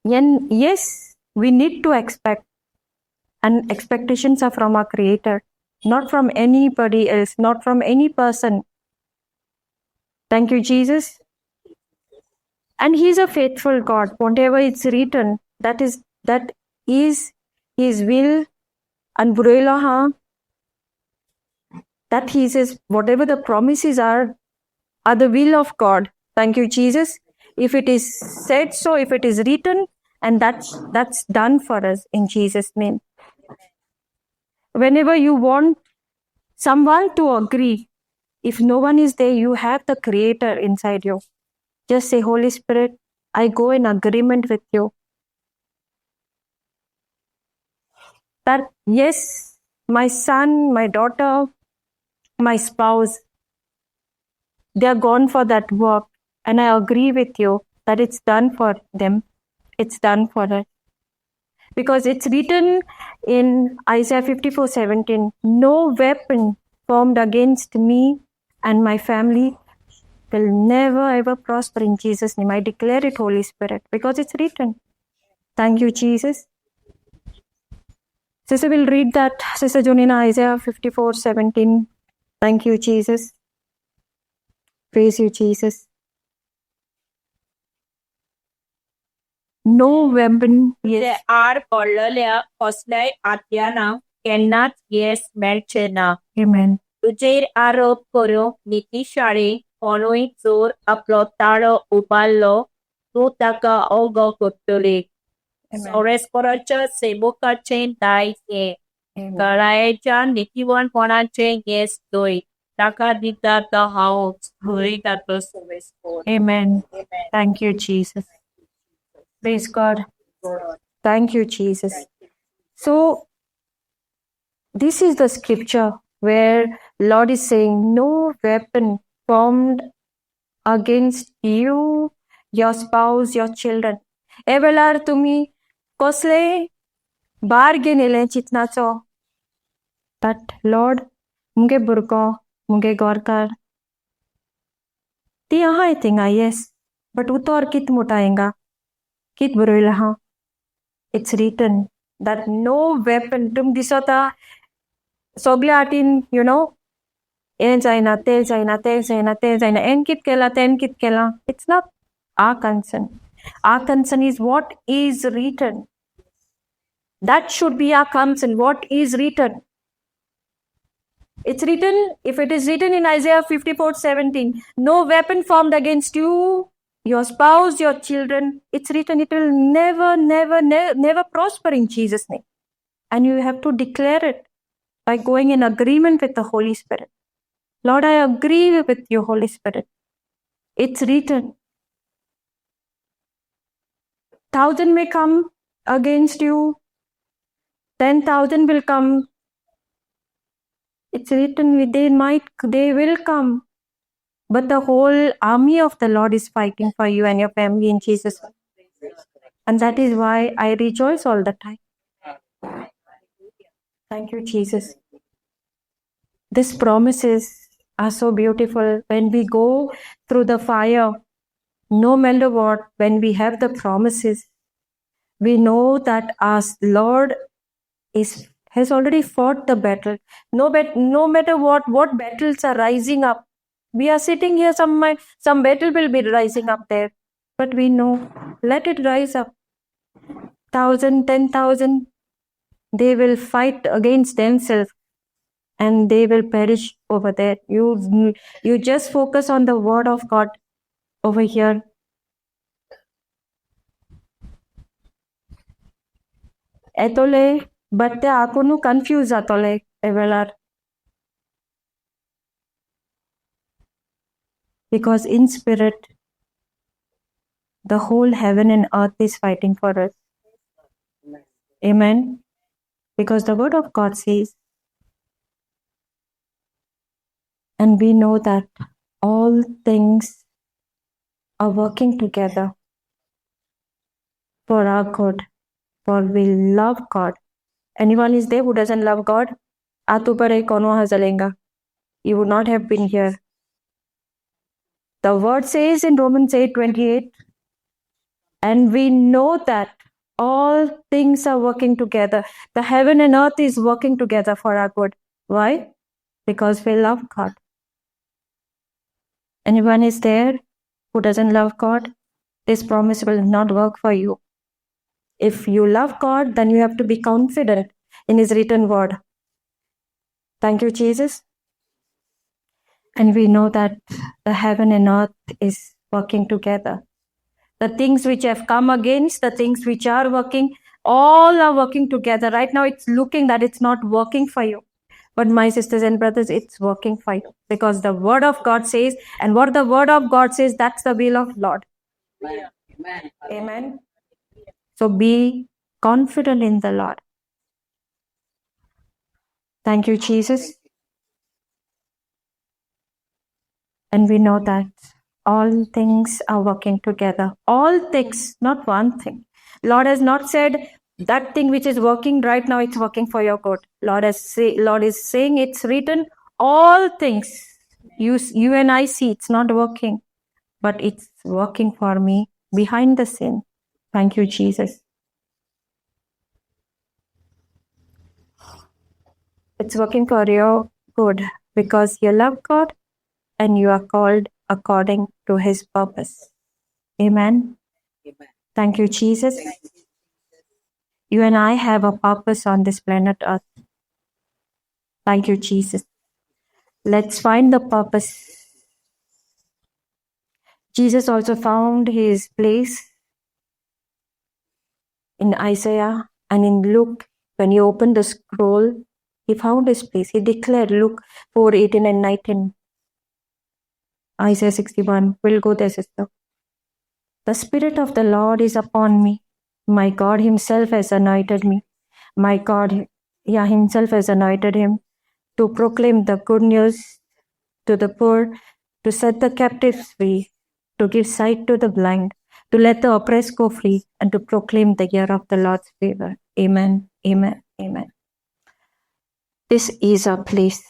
And yes, we need to expect, and expectations are from our Creator, not from anybody else, not from any person. Thank you, Jesus. And He's a faithful God. Whatever it's written, that is His will. And बरयलो आहा that He says whatever the promises are the will of God. Thank you, Jesus. If it is said so, if it is written, and that's done for us in Jesus' name. Whenever you want someone to agree, if no one is there, you have the Creator inside you. Just say, Holy Spirit, I go in agreement with you. That yes, my son, my daughter, my spouse, they are gone for that work. And I agree with you that it's done for them. It's done for us. Because it's written in Isaiah 54:17, no weapon formed against me and my family will never ever prosper in Jesus' name. I declare it, Holy Spirit, because it's written. Thank you, Jesus. Sister will read that. Sister Jonina, Isaiah 54:17. Thank you, Jesus. Praise you, Jesus. No weapon. तुजे आड पडलेल्या कसल्याय आत्यानाक केन्नाच येस मेळचें ना. Amen. तुजेर आरोप करूंक नितीशाळी कोणूय जर आपलो ताळो उबारलो, तूं ताका ओगो करतली. सोरेस्पराच्या सेवकाचें दायज हें, गळायेच्या नितीवणपणाचें येस न्हय, ताका दिता तो हांवूच, बरयता तो सोरेस्पर. Amen. Thank you, Jesus. Praise God. Thank you, Jesus. So, this is the scripture where Lord is saying, no weapon formed against you, your spouse, your children. हे वेळार तुमी कसलेय भार घेवन येयले चिंतनाचो, बट लॉर्ड, मुगे भुरगो, मुगे गोरकार ती आहाय थिंगा, येस, बट उतर कित मुटा हिंगा कित बरयलां आहा? It's written that no weapon. तुमकां दिसता सगल्या आटीन, you know, हें जायना, तें जायना, तें जायना, तें जायना, हें कित केलां, तें कित केलां. It's not our concern. Our concern is what is written. That should be our concern, what is written. It's written, if it is written in Isaiah 54:17, no weapon formed against you, your spouse, your children, it's written, it will never, never, never prosper in Jesus' name. And you have to declare it by going in agreement with the Holy Spirit. Lord, I agree with you, Holy Spirit. It's written. 1,000 may come against you, 10,000 will come. It's written, they will come. But the whole army of the Lord is fighting for you and your family in Jesus' name. And that is why I rejoice all the time. Thank you, Jesus. These promises are so beautiful. When we go through the fire, no matter what, when we have the promises, we know that our Lord has already fought the battle. No matter what battles are rising up, we are sitting here, some battle will be rising up there. But we know, let it rise up. 1,000, 10,000, they will fight against themselves and they will perish over there. You just focus on the word of God over here. येतोले, but ते आकोनू confuse जातोले हे वेळार, because in spirit the whole heaven and earth is fighting for us. Amen. Because the word of God says, and we know that all things are working together for our good, for we love God. Anyone is there who doesn't love God? Aatu pare kono hazalenga. You would not have been here. The word says in Romans 8:28, And we know that all things are working together. The heaven and earth is working together for our good. Why? Because we love God. Anyone is there who doesn't love God? This promise will not work for you. If you love God, then you have to be confident in His written word. Thank you, Jesus. And we know that the heaven and earth is working together. The things which have come against, the things which are working, all are working together. Right now, it's looking that it's not working for you. But my sisters and brothers, it's working for you. Because the word of God says, and what the word of God says, that's the will of Lord. Amen. Amen. So be confident in the Lord. Thank you, Jesus. And we know that all things are working together. All things, not one thing. Lord has not said that thing which is working right now, it's working for your good. Lord is saying it's written, all things. You and I see it's not working, but it's working for me behind the scene. Thank you, Jesus. It's working for your good because you love God and you are called according to His purpose. Amen. Amen. Thank you, Jesus. Thank you. You and I have a purpose on this planet Earth. Thank you, Jesus. Let's find the purpose. Jesus also found his place in Isaiah and in Luke. When he opened the scroll, he found his place. He declared Luke 4:18 and 19. Isaiah 61. We'll go there, sister. The Spirit of the Lord is upon me. My God Himself has anointed me. My God, yeah, Himself has anointed him to proclaim the good news to the poor, to set the captives free, to give sight to the blind, to let the oppressed go free, and to proclaim the year of the Lord's favor. Amen, amen, amen. This is our place.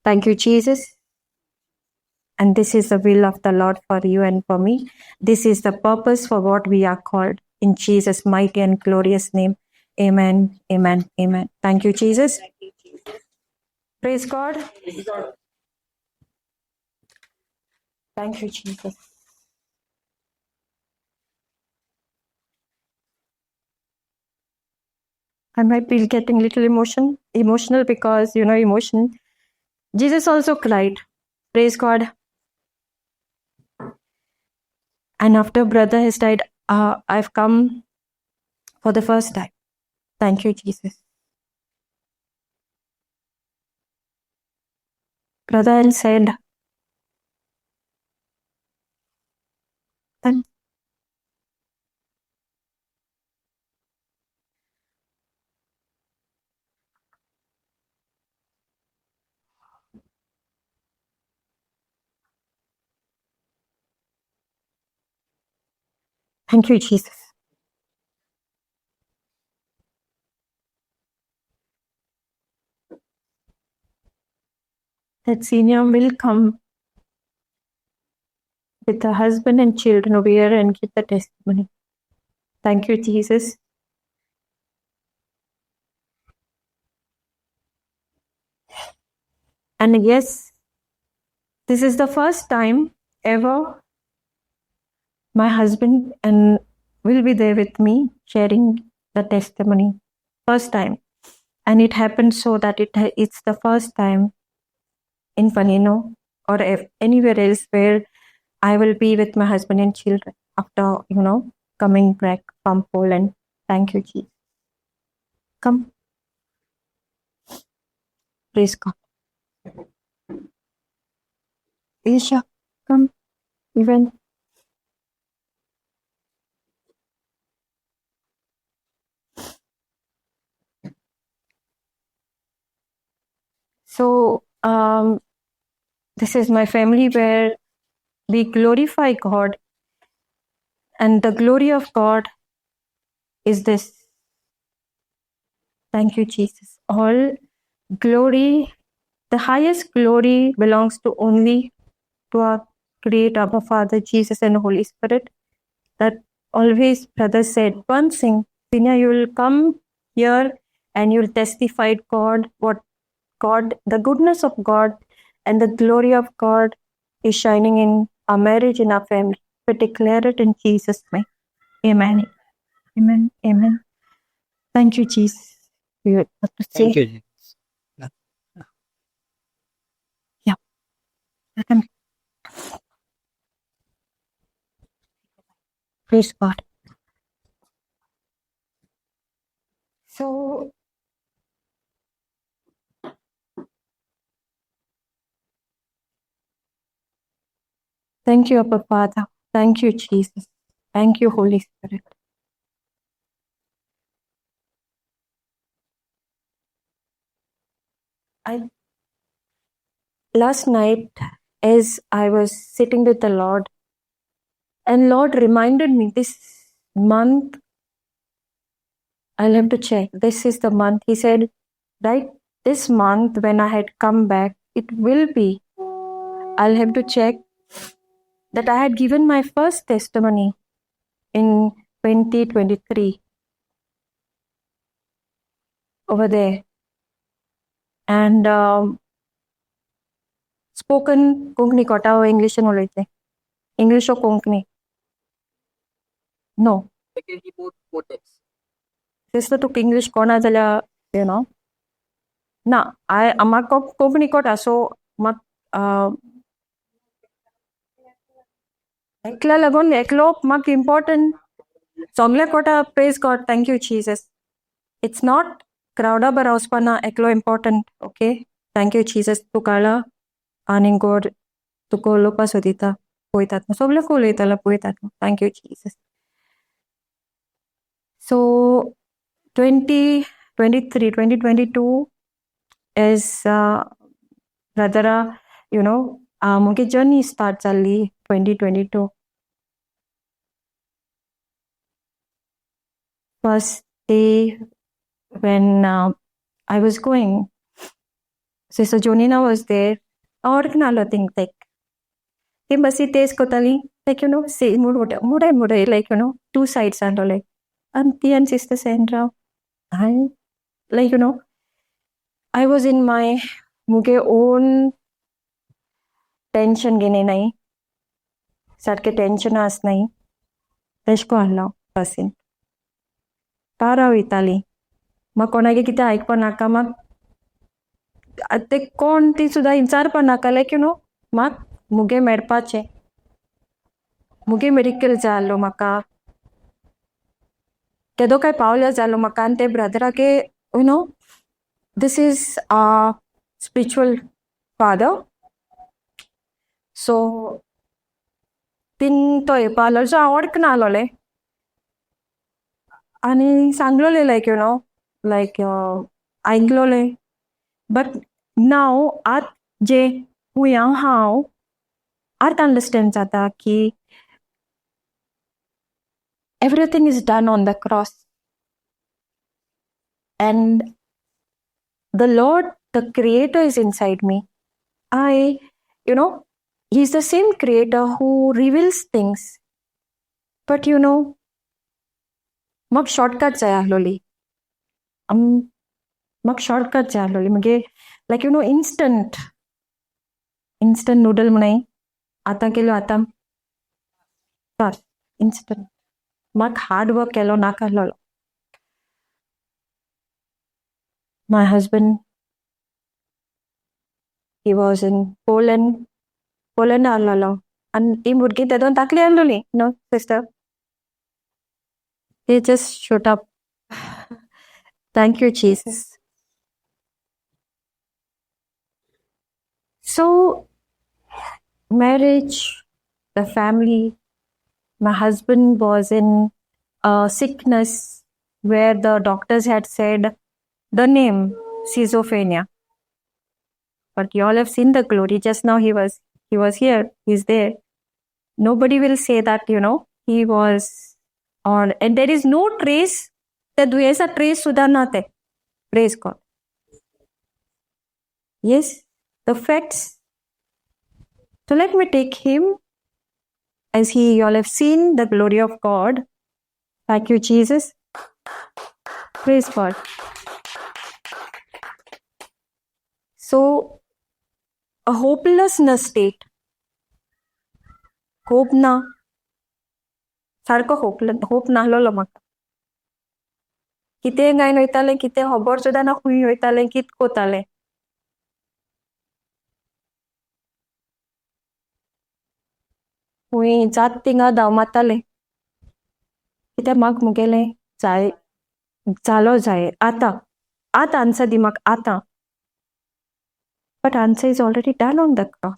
Thank you, Jesus. And this is the will of the Lord for you and for me. This is the purpose for what we are called. In Jesus' mighty and glorious name. Amen, amen, amen. Thank you, Jesus. Thank you, Jesus. Praise God. Praise God. Thank you, Jesus. I might be getting little emotional because, you know, emotion. Jesus also cried. Praise God. And after brother has died, I've come for the first time. Thank you, Jesus. Brother said, Thank you, Jesus. That senior will come with her husband and children over here and give the testimony. Thank you, Jesus. And yes, this is the first time ever my husband and will be there with me sharing the testimony. First time. And it happened so that it's the first time in Panino or anywhere else where I will be with my husband and children after, you know, coming back from Poland. Thank you, Jesus. Come. Praise God. Isha, come. Even. So, this is my family where we glorify God, and the glory of God is this. Thank you, Jesus. All glory, the highest glory belongs to only to our Creator, Abba Father, Jesus and Holy Spirit, that always brother said one thing, Zinia, you will come here and you will testify God, what God, the goodness of God and the glory of God is shining in our marriage, in our family. We declare it in Jesus' name. Amen. Amen. Amen. Thank you, Jesus. We would like to say. Thank you. Yeah. Welcome. Praise God. So, thank you, Abba Father. Thank you, Jesus. Thank you, Holy Spirit. I last night, as I was sitting with the Lord, and Lord reminded me this month, I'll have to check. This is the month. He said, right, this month when I had come back, it will be. I'll have to check that I had given my first testimony in 2023 over there. And spoken Konkani quota or English and उलयतलें. English or Konkani? No. Sister तुका English कोणा जाल्यार you know. ना, I म्हाका कोंकणी कोटा, so म्हाका एकल्या लागून एकलो म्हाका इम्पॉर्टंट सगळ्या कोटा. Praise God, thank you Jesus. It's not क्रावडा बरा वचपा ना, एकलो important. Okay, thank you Jesus. तूं काळा आनी गॉड तुका उलोवपा सोदिता पळयतात सगळ्याक उलयतालो पळयतात. Thank you Jesus. So 2023, 2022 as ब्रदरा you know मुगे जर्नी स्टार्ट जाल्ली 2022. First day when I was going, Sister Jonina was there. वळखनालो थिंग लायक ती बसी तेच कोताली, लायक you know से मुडे मुडे मुडे, like you know two sides आहलोले. आनी ती आनी sister Sandra, I like you know I was in my मुगे ओन टेंशन घेने नाही, सारकें टेंशन आसनाय तेश को आहलो. बसीन पारा वयताली, म्हाका कोणागे कितें आयकपा नाका, म्हाका ते कोण ती सुद्दां विचारपा नाका. लायक you know म्हाका मुगे मेळपाचें, मुगे मेडिकल जाय आहलो म्हाका, केदो काय पावल्या जालो म्हाका. आनी ते ब्रदराके, you know this is spiritual father, so तीन तो येवपा आहलो. सो हांव वळखना आहलोलें आनी सांगलोलें, लायक you know लायक आयकलोलें. बट नाव आत जे हुंय हांव आतां अंडरस्टँड जाता की everything is done on the cross and the Lord, the creator, is inside me. I you know he's the same creator who reveals things, but you know म्हाका shortcut जाय आहलोली, म्हाका shortcut जाय आहलोली मगे, like you know instant instant noodle म्हणाय, आतां केल्यो आतां instant. म्हाका हार्ड वर्क केलो नाका आहलोलो. My husband, he was in Poland. Poland आहलोलो आनी ती भुरगीं तेदोन धाकली आहलोली. No sister, they just showed up. Thank you, Jesus. So marriage, the family, my husband was in a sickness where the doctors had said the name schizophrenia. But you all have seen the glory. Just now he was here, he's there. Nobody will say that, he was on, and there is no trace. त्या दुयेंसा trace सुद्धा ना ते. Praise God. Yes, the facts. So let me take him. As he, you all have seen the glory of God. Thank you, Jesus. Praise God. So, a hopelessness state. Hope ना, सारको hope hope नाहलोलो म्हाका. कितें गायन वयतालें, कितें खबर सुद्दां ना, खंय वयतालें, कित कोतालें. खंय जात थिंगा धांव मारतालें. कित्याक म्हाका मुगेलें जाय जालो जाय आतां आतां आन्सर दी म्हाका आतां. But answer is already done on the cross.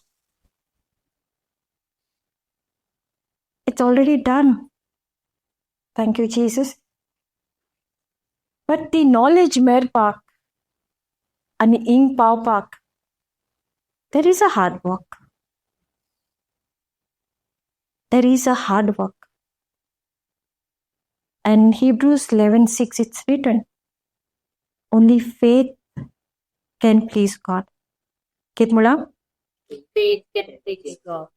It's already done. Thank you, Jesus. But the knowledge मेळपाक आनी इंग पावपाक there is a hard work. There is a hard work. And Hebrews 11:6, it's written, only faith can please God. कित म्हळां? Faith can please God.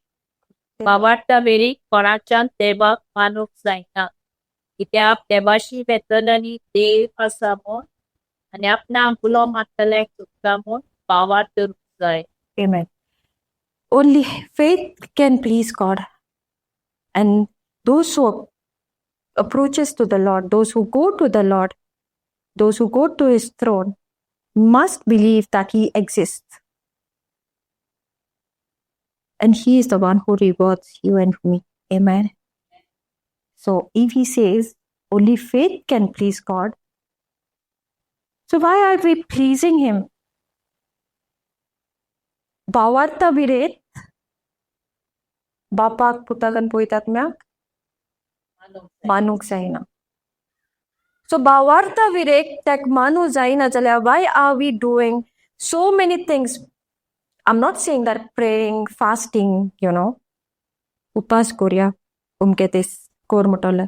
भावार्था वेरी कोणाच्यान देवाक मानूंक जायना, कित्याक देवाशी वेतनांनी देव आसा म्हूण आनी आपणाक उलो मारतल्याक चुकता म्हूण भावार्थ धरूंक जाय. Amen. Only faith can please God. And those who approaches to the Lord, those who go to the Lord, those who go to his throne, must believe that he exists. And he is the one who rewards you and me. Amen. So if he says only faith can please God, so why are we pleasing him? भावार्था विरेत बापाक पुताक आनी पवित्र आत्म्याक मानूंक जायना. So भावार्था विरेक ताका मानूंक जायना जाल्यार why are we doing so many things? I am not saying that praying, fasting, उपास करुया अमके ते कर म्हणटलें,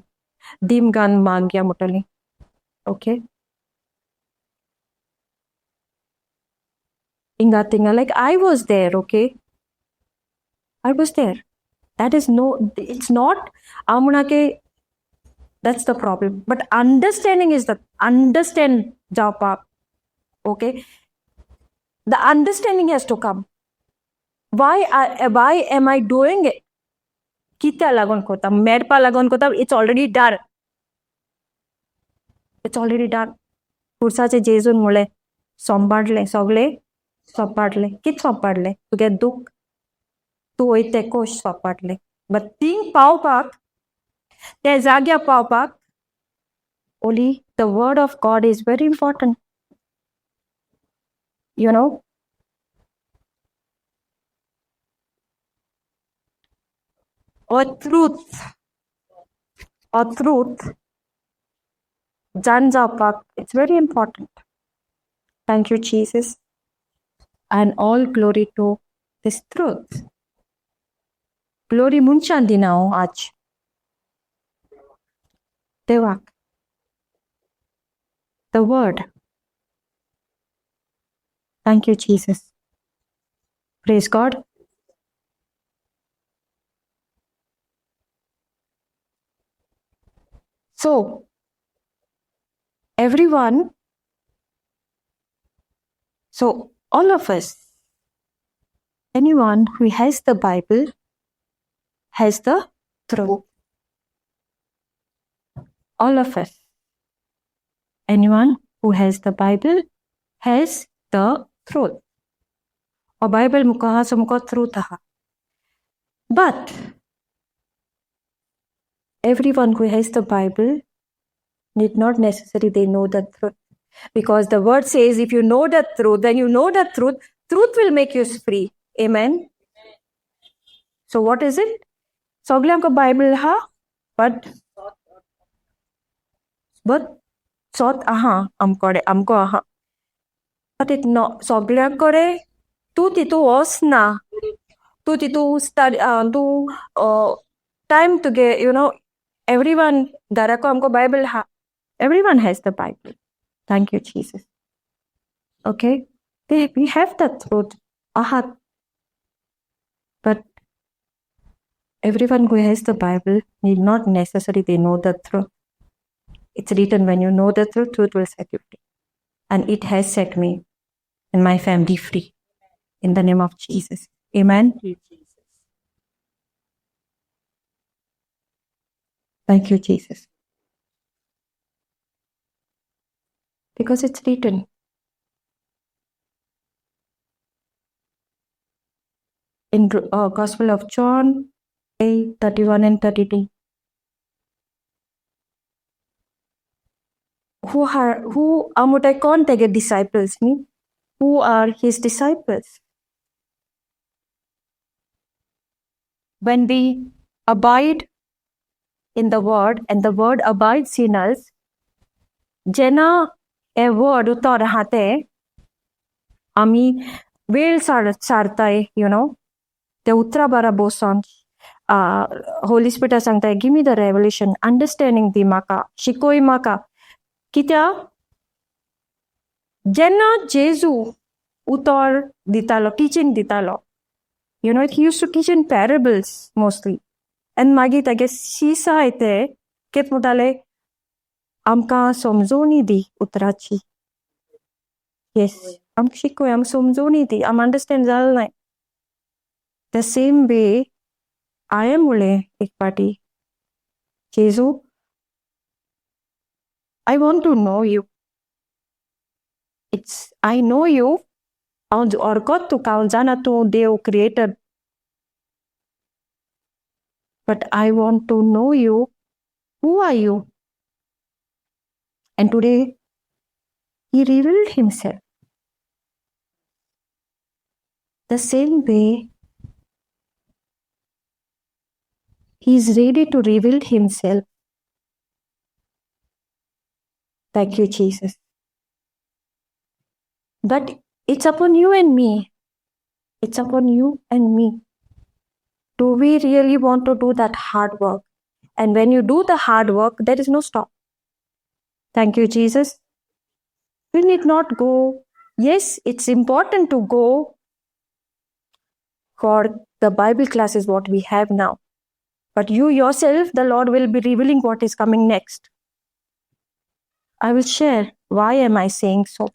दिमगान मागया म्हणटलें, ओके, इंगा थिंगा, like I was there, okay, I was there. That is no, it's not हांव म्हणा की that's the problem, but understanding is the understand जावपाक, okay, the understanding has to come. Why am I doing it? कित्या लागून कोता, मेळपा लागून कोता? It's already done, it's already done. पुरसाचे जेजून म्हणलें, सोंपाडलें, सगळें सोंपाडलें. कित सोंपाडलें? तुगे दुःख, तूं वयता तें कोश सोंपाडलें. बट थिंग पावपाक, त्या जाग्यार पावपाक only the word of God is very important. Or truth, or truth जाण जावपाक it's very important. Thank you, Jesus. And all glory to this truth. Glory मनशान दिना हांव आज देवाक. The word. Thank you, Jesus. Praise God. So, everyone, so all of us, anyone who has the Bible has the truth. All of us. Anyone who has the Bible has the truth. Aur Bible मुका आहा so मुका truth आहा. But everyone who has the Bible need not necessarily they know the truth. Because the word says if you know the truth, then you know the truth. Truth will make you free. Amen. So what is it? सगळ्यांक Bible आहा, but सोत आहा आमकडे, आमको आहा, but it no सगळ्यां कडेन तूं तितू वचना, तूं तितू स्टडी, तूं टायम तुगे, you know every one घराको आमको बायबल आहा. Everyone has the Bible. Thank you, Jesus. Okay, we have the truth आहात, but Everyone who has the Bible need not necessary they know the truth. It's written, when you know the truth, truth will set you free. And it has set me and my family free. In the name of Jesus. Amen. Thank you, Jesus. Thank you, Jesus. Because it's written. In Gospel of John 8:31 and 32. Who amutai kon tege disciples ni? Who are his disciples? When we abide in the word and the word abides in us, जेन्ना हे word उतर आहा तें आमी वेळ सारताय, you know, ते उतरा बारा बसोन होली स्पिरिटा सांगताय, give me the revelation, understanding दी म्हाका, शिकोय म्हाका. कित्याक जेन्ना जेजू उतर दितालो, टिचींग दितालो, you know, he used to teach in parables mostly. And मागीर तागे शिस आहाय ते कितें म्हणटाले, आमकां समजोवणी दी उतराची. येस, आमकां शिकय, आमकां समजोवणी दी, आम अंडरस्टँड जालें ना. The same way हांवें म्हणलें एक फावटी, जेजू, I want to know you. It's I know you, हांव वळखत तुका, हांव जाणा तूं देव creator, but I want to know you. Who are you? And today he revealed himself. The same way he is ready to reveal himself. Thank you, Jesus. But it's upon you and me. It's upon you and me. Do we really want to do that hard work? And when you do the hard work, there is no stop. Thank you, Jesus. We need not go. Yes, it's important to go for the Bible classes, what we have now. But you yourself, the Lord will be revealing what is coming next. I will share why am I saying so.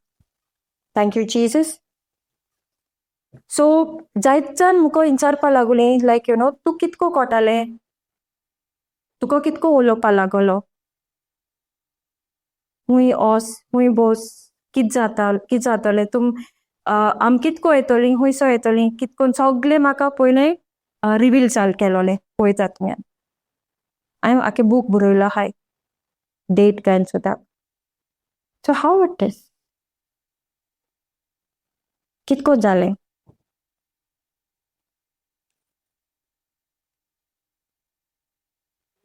Thank you, Jesus. So, जायत जाण मुको विचारपा लागले, like you know, तूं कितको कोटालें, तुका कितको उलोवपा लागलो, खूंय वोस खूंय बोस, कित जाता कित जातलें, तुम आम कितको येतोली, खुंयसो येतोली, कितकोन सगळें म्हाका पयलें रिवील जाल केलोलें पळयता तुमी. हांवें आख्खें बूक बरयलो आहाय, डेट घालून सुद्दां. So how it is, कितको जालें?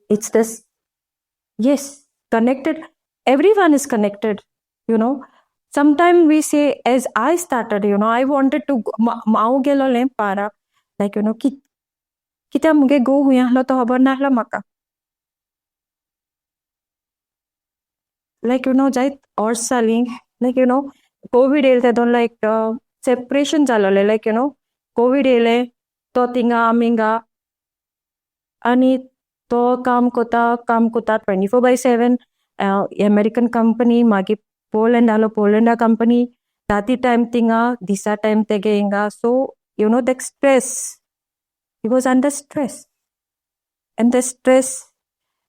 It's this, yes, connected. Everyone is connected, you know. Sometimes we say, as I started, you know, I wanted to, हांव गेलोलें पारा, like, you know, कित्याक मुगे घोव खूंय आसलो तो खबर नासलो म्हाका. लायक you know, जायत वर्स जालीं, लायक you know, Covid येयले तेदोन, लायक सेपरेशन जालोलें, लायक you know, Covid येयलें, तो थिंगा आमी हिंगा, आनी तो काम कोता, काम कोता 24/7, अमेरिकन कंपनी, मागीर पोलंड आसलो, पोलंडा कंपनी, राती टायम थिंगा, दिसा टायम तेगे हिंगा. So you know, the stress, he was under stress, and the stress,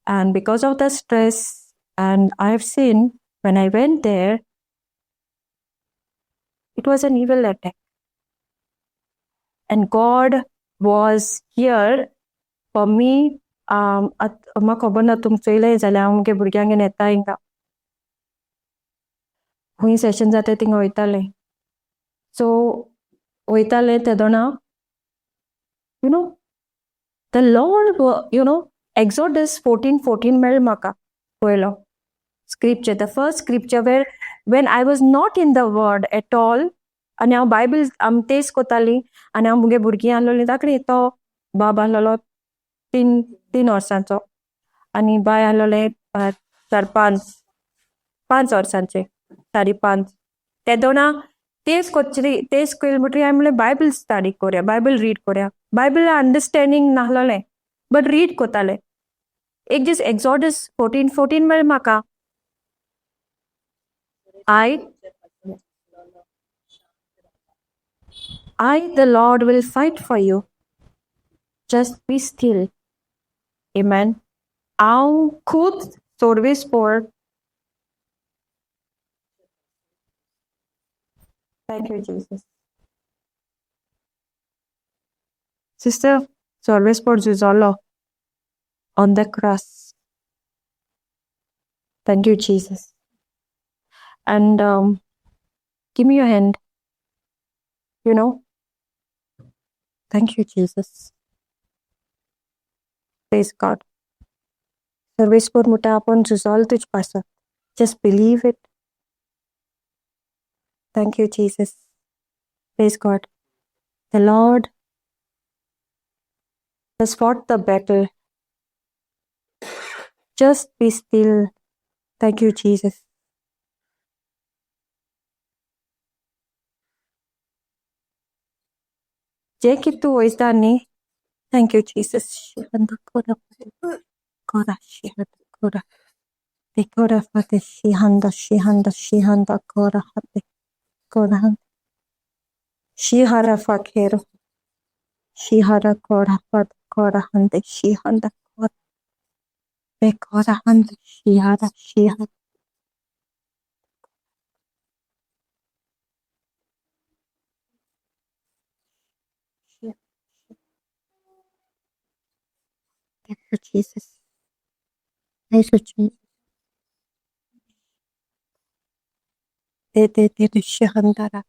and because of the stress, and I have seen when I went there, it was an evil attack. And God was here for me. म्हाका खबर ना तुमकां चोयलें जाल्यार हांव मुगे भुरग्यांक घेवन येता हिंगा, खूंय सेशन जाता थिंगा वयतालें. सो वयतालें तेदोना, you know, the Lord, you know, Exodus 14:14 मेळ्ळें म्हाका पयलो scripture, the first scripture where when I was not in the word at all. आनी हांव बायबल आम तेज कोताली आनी हांव मुगे भुरगीं आसलोलीं ताकडी, तो बाब आसलेलो तीन वर्सांचो आनी बाय आसलोलें चार पांच पांच वर्सांचें, साडे पांच. तेदोना तेज कोचरी तेज केली म्हणटरी हांवें म्हणलें बायबल स्टडी कोरया, बायबल रीड कोरया. बायबल अंडरस्टँडींग नासलोलें, बट रीड कोताले. एक दीस एक्झॉडस 14:14 मेळ म्हाका. I, the Lord, will fight for you. Just be still. Amen. हांव खूब सोर्वीस पोर. Thank you, Jesus. Sister, service for झुजलो on the cross. Thank you, Jesus. And give me your hand. You know? Thank you, Jesus. Praise God. सर्वेस्पोर मुठा आपण झुजोल तुज पासत. Just believe it. Thank you, Jesus. Praise God. The Lord has fought the battle. Just be still. Thank you, Jesus. जे कितें तूं वयता न्ही. Thank you, Jesus. Kora fate shihanda shihanda shihanda kora hate kora hande shihara fakero shihara kora fat kora hande shihanda kora be kora hande shihara shihara. Thank you, Jesus. Thank you, Jesus. Te te te te shihandara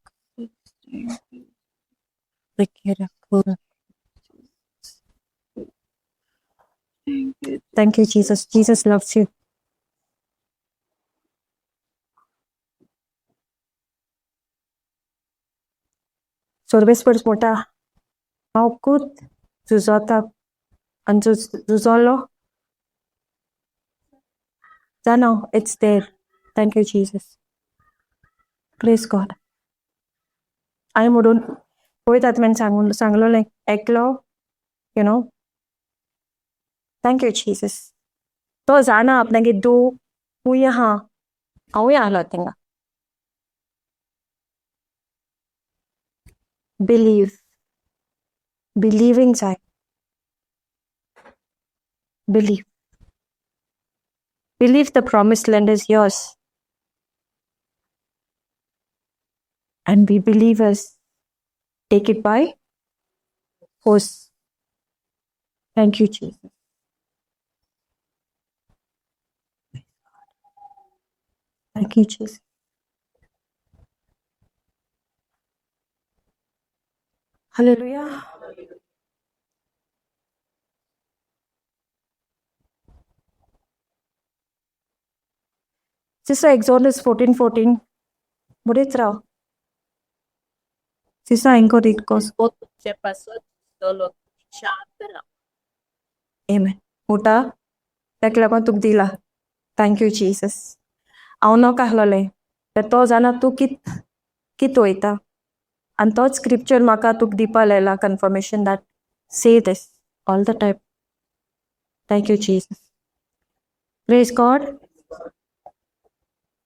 Rekera kora. Thank you, Jesus. Jesus loves you. सर्वेस्पर मोठा हांव खूब झुजोता आनी झुजोलो जाणा. It's there. Thank you, Jesus. Praise God. हांवें म्हणून पळयतात man सांगून सांगलोलें एकलो you know. Thank you, Jesus. तो जाणा आपणागे दो खूंय आहा. हांवूय आहलो थिंगा. बिलीव, बिलीवींग जाय. Believe, believe the promised land is yours. And we believers take it by force. Thank you, Jesus. Thank you, Jesus. Hallelujah. Sister, Exodus 14:14. बरेच राव. Sister, हांकां रीड कोस. तो तुमचे पासत झुजतलो, शांत राव. Amen. मुठा ताका लागून तुका दिला. Thank you, Jesus. हांव नोका आहलोलें तर तो जाणा तूं कित कित वयता आनी तोच स्क्रिप्चर म्हाका तुका दिवपा लायला, confirmation that say this all the time. Thank you, Jesus. Praise God.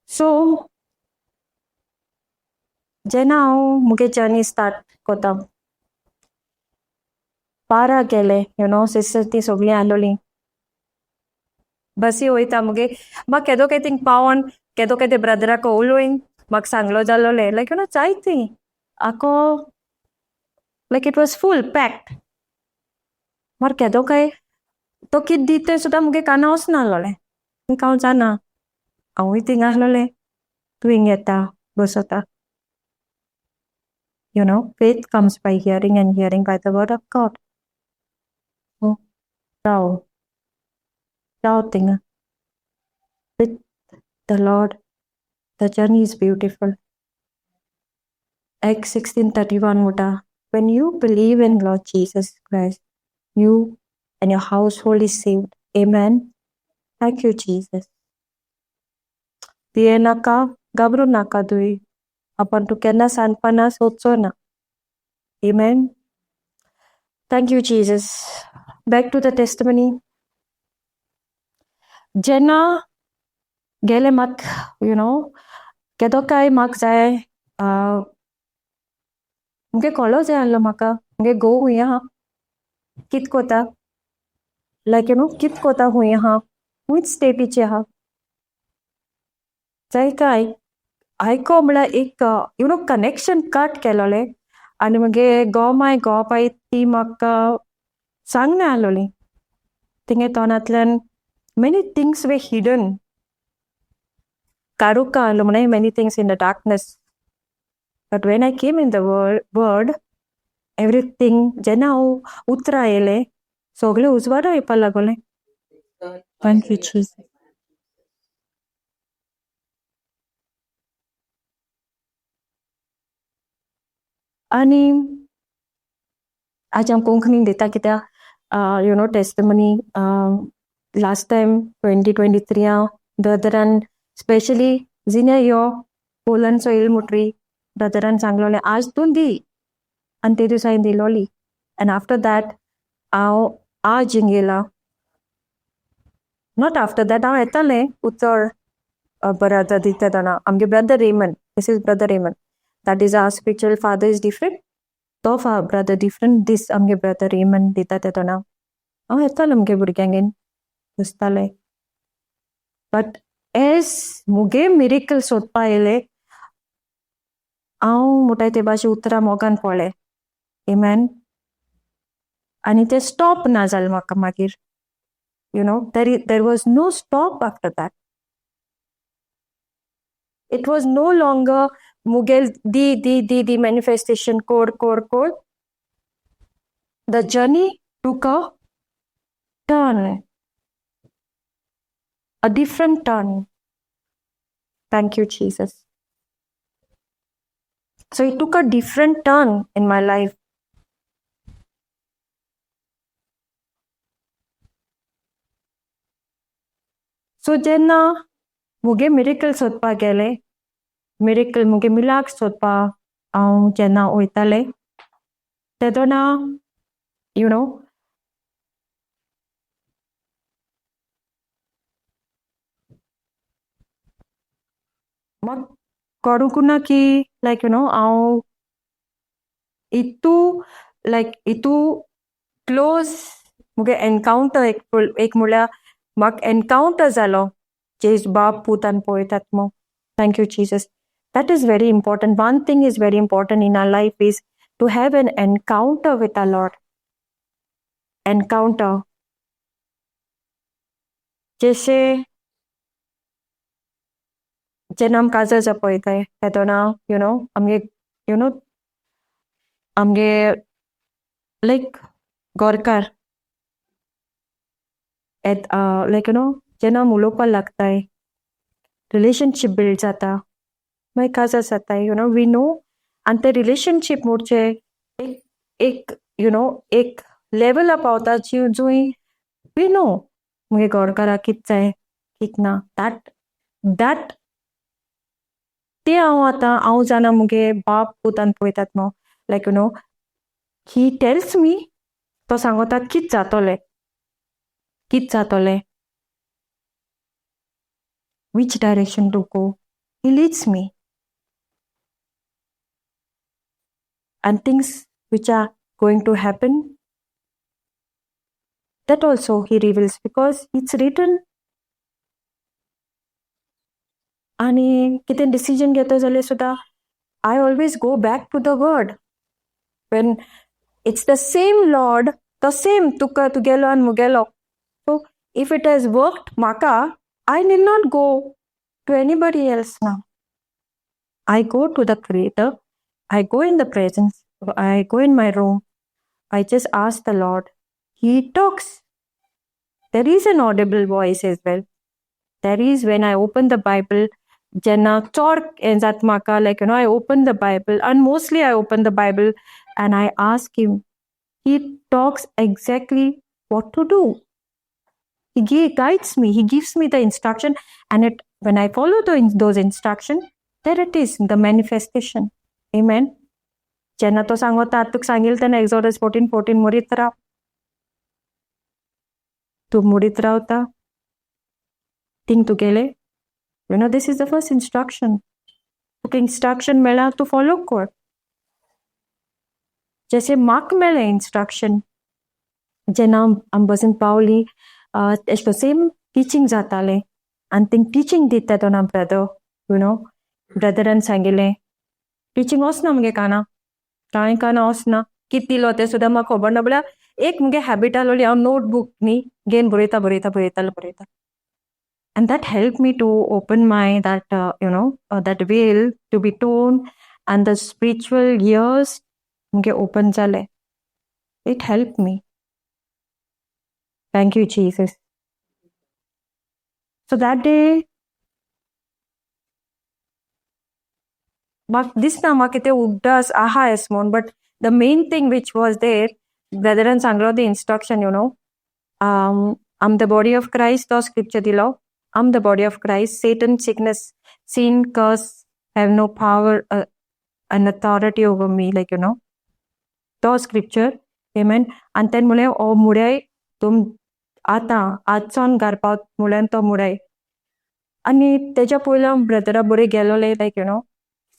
So जेन्ना हांव मुगे जर्नी स्टार्ट कोता पारा गेले, you know sister ती सगळीं आहलोलीं. बसी वयता मुगे म्हाका केदो काय थिंग पावोन केदो काय ते ब्रदराक उलोयन म्हाका सांगलो जालोलें, लायक you know जायतीं आको, like it was full packed. मार केदो काय तो कित दित तें सुद्दां मुगे काना वचनाहलोलें. हांव जाणा हांवूय थिंग आहलोलें, तूं हिंग येता बसता. Faith comes by hearing and hearing by the word of God. So राव राव थिंगा with the Lord. The journey is beautiful. Acts 16:31 मुटा, when you believe in Lord Jesus Christ, you and your household is saved. Amen. Thank you, Jesus. भिये नाका, घाबरू नाका तुवें. आपण तूं केन्ना सांडपाना सोदचो ना. Amen. Thank you, Jesus. Back to the testimony. जेन्ना गेले म्हाका you know केदो काय म्हाका जाय, मुगे कळो जाय आहलो म्हाका मुगे घोव खूंय आहा, कित कोता, लायक you know कित कोता, खूंय आहा, खूंयच स्टेटीचे आहा जाय काय आयको म्हळ्यार एक you know connection cut केलोलें. आनी मुगे घोव माय घोव पाय ती म्हाका सांगना आहलोली, तिंगे तोंडांतल्यान many things were hidden. काळोख आहलो म्हणे many things in the darkness. But when I came in the word, everything, जेन्ना हांव उतरां येयलें सगळें उजवाडो येवपा लागोलें. Thank you, Jesus. आनी आज हांव कोंकणीन दिता कित्याक you know testimony last time 2023 brethren specially जिन्या यो पोलंडचो येयल मुटरी ब्रदरान सांगलोलें आज तूं दी, आनी ते दिसा हांवें दिलोली. आनी आफ्टर that हांव आज हिंग येयलां. Not after that हांव येतालें उतर ब्रदर दिता तेन्ना आमगे brother Raymond, this is brother Raymond, that is our spiritual father is different, तो ब्रदर डिफरंट, दीस आमगे ब्रदर रेमन दिता तेन्ना हांव येतालें आमगे भुरग्यांगेर बसतालें. बट एज मुगे मिरेकल सोदपा येयलें हांव म्हणटाय ते भाशेन उतरां मोगान पळय. आमेन. आनी तें स्टॉप ना जालें म्हाका मागीर, you know there was no stop after that. It was no longer मुगेल the the the the manifestation code code code. The journey took a turn, a different turn. Thank you, Jesus. So it took a different turn in my life. So जेन्ना मुगे miracle सोदपाक गेले, miracle मुगे मिलाक सोदपाक हांव जेन्ना वयतालें तेदोना you know म्हाका कळूंक ना की लायक you know हांव इतू लायक इतू क्लोज मुगे एनकावंटर एक म्हळ्यार म्हाका एनकावंटर जालो जेज बाप पूत आनी पळयतात मो. Thank you Jesus. That is very important. One thing is very important in our life is to have an encounter with our Lord. Encounter. जैसे जेन्ना आम काजार जावपा वयताय तेदोना you know आमगे you know आमगे लायक गोरकार येत लायक you know जेन्ना आम उलोवपाक लागताय रिलेशनशीप बिल्ड जाता, मागीर काजार जाताय, you know we know. आनी ते रिलेशनशीप मोडचे एक एक you know एक लेवला पावता जी जंय we know मुगे गोरकाराक कित जाय कित ना. That that ते हांव आतां हांव जाणा मुगे बाप पुतान पळयतात न्हू, like you know he tells me, तो सांगता कित जातोलें कित जातोलें, which direction to go, he leads me. And things which are going to happen, that also he reveals because it's written. आनी कितें डिसिजन घेता जाल्यार सुद्दां I always go back to the word. When it's the same Lord, the same तुका तुगेलो आनी मुगेलो. So if it has worked म्हाका, I need not go to anybody else now. I go to the Creator. I go in the presence. I go in my room. I just ask the Lord. He talks. There is an audible voice as well. There is when I open the Bible, जेन्ना चड हें जाता म्हाका, like you know I open the Bible, and mostly I open the Bible and I ask him. He talks exactly what to do. He guides me. He gives me the instruction, and when I follow those instruction, there it is, the manifestation. Amen. जेन्ना तो सांगता तुका सांगील तेन्ना exodus 14:14 मोरीत राव. तूं मुडीत रावता thing तुगेले, this is the first instruction. तुका instruction मेळ्ळां, तूं फॉलो कर. जशें म्हाका मेळ्ळें इन्स्ट्रक्शन जेन्ना आमी बसीन पावली, एशें करून सेम टिचींग जातालें आनी थिंग टिचींग दिता तेन्ना ब्रदर, you know ब्रदरान सांगिल्लें, टिचींग वचना मुगे काना, कांय काना वचना. कितें दिलो तें सुद्दां म्हाका खबर ना. म्हळ्यार एक मुगे हॅबिट आसलोली, हांव नोटबूक न्ही घेवन बरयता बरयता बरयतालें बरयता, and that helped me to open my that you know that veil to be torn and the spiritual ears मुगे open जाले. It helped me. Thank you, Jesus. So that day म्हाका दिसना म्हाका ते उगडास आहा एस म्हूण, but the main thing which was there, brethren सांगलो the instruction, I'm the body of Christ, तो स्क्रिप्चर दिलो. I'm the body of Christ. Satan, sickness, sin, curse have no power and authority over me, like. तो scripture, amen. आनी तेन्ना म्हणलें, हो मुड्याय तुम आतां आजच्यान घार पावत म्हणल्यार तो मुड्याय. आनी तेज्या पयलीं हांव ब्रदरा बरें गेलोलें, लायक you know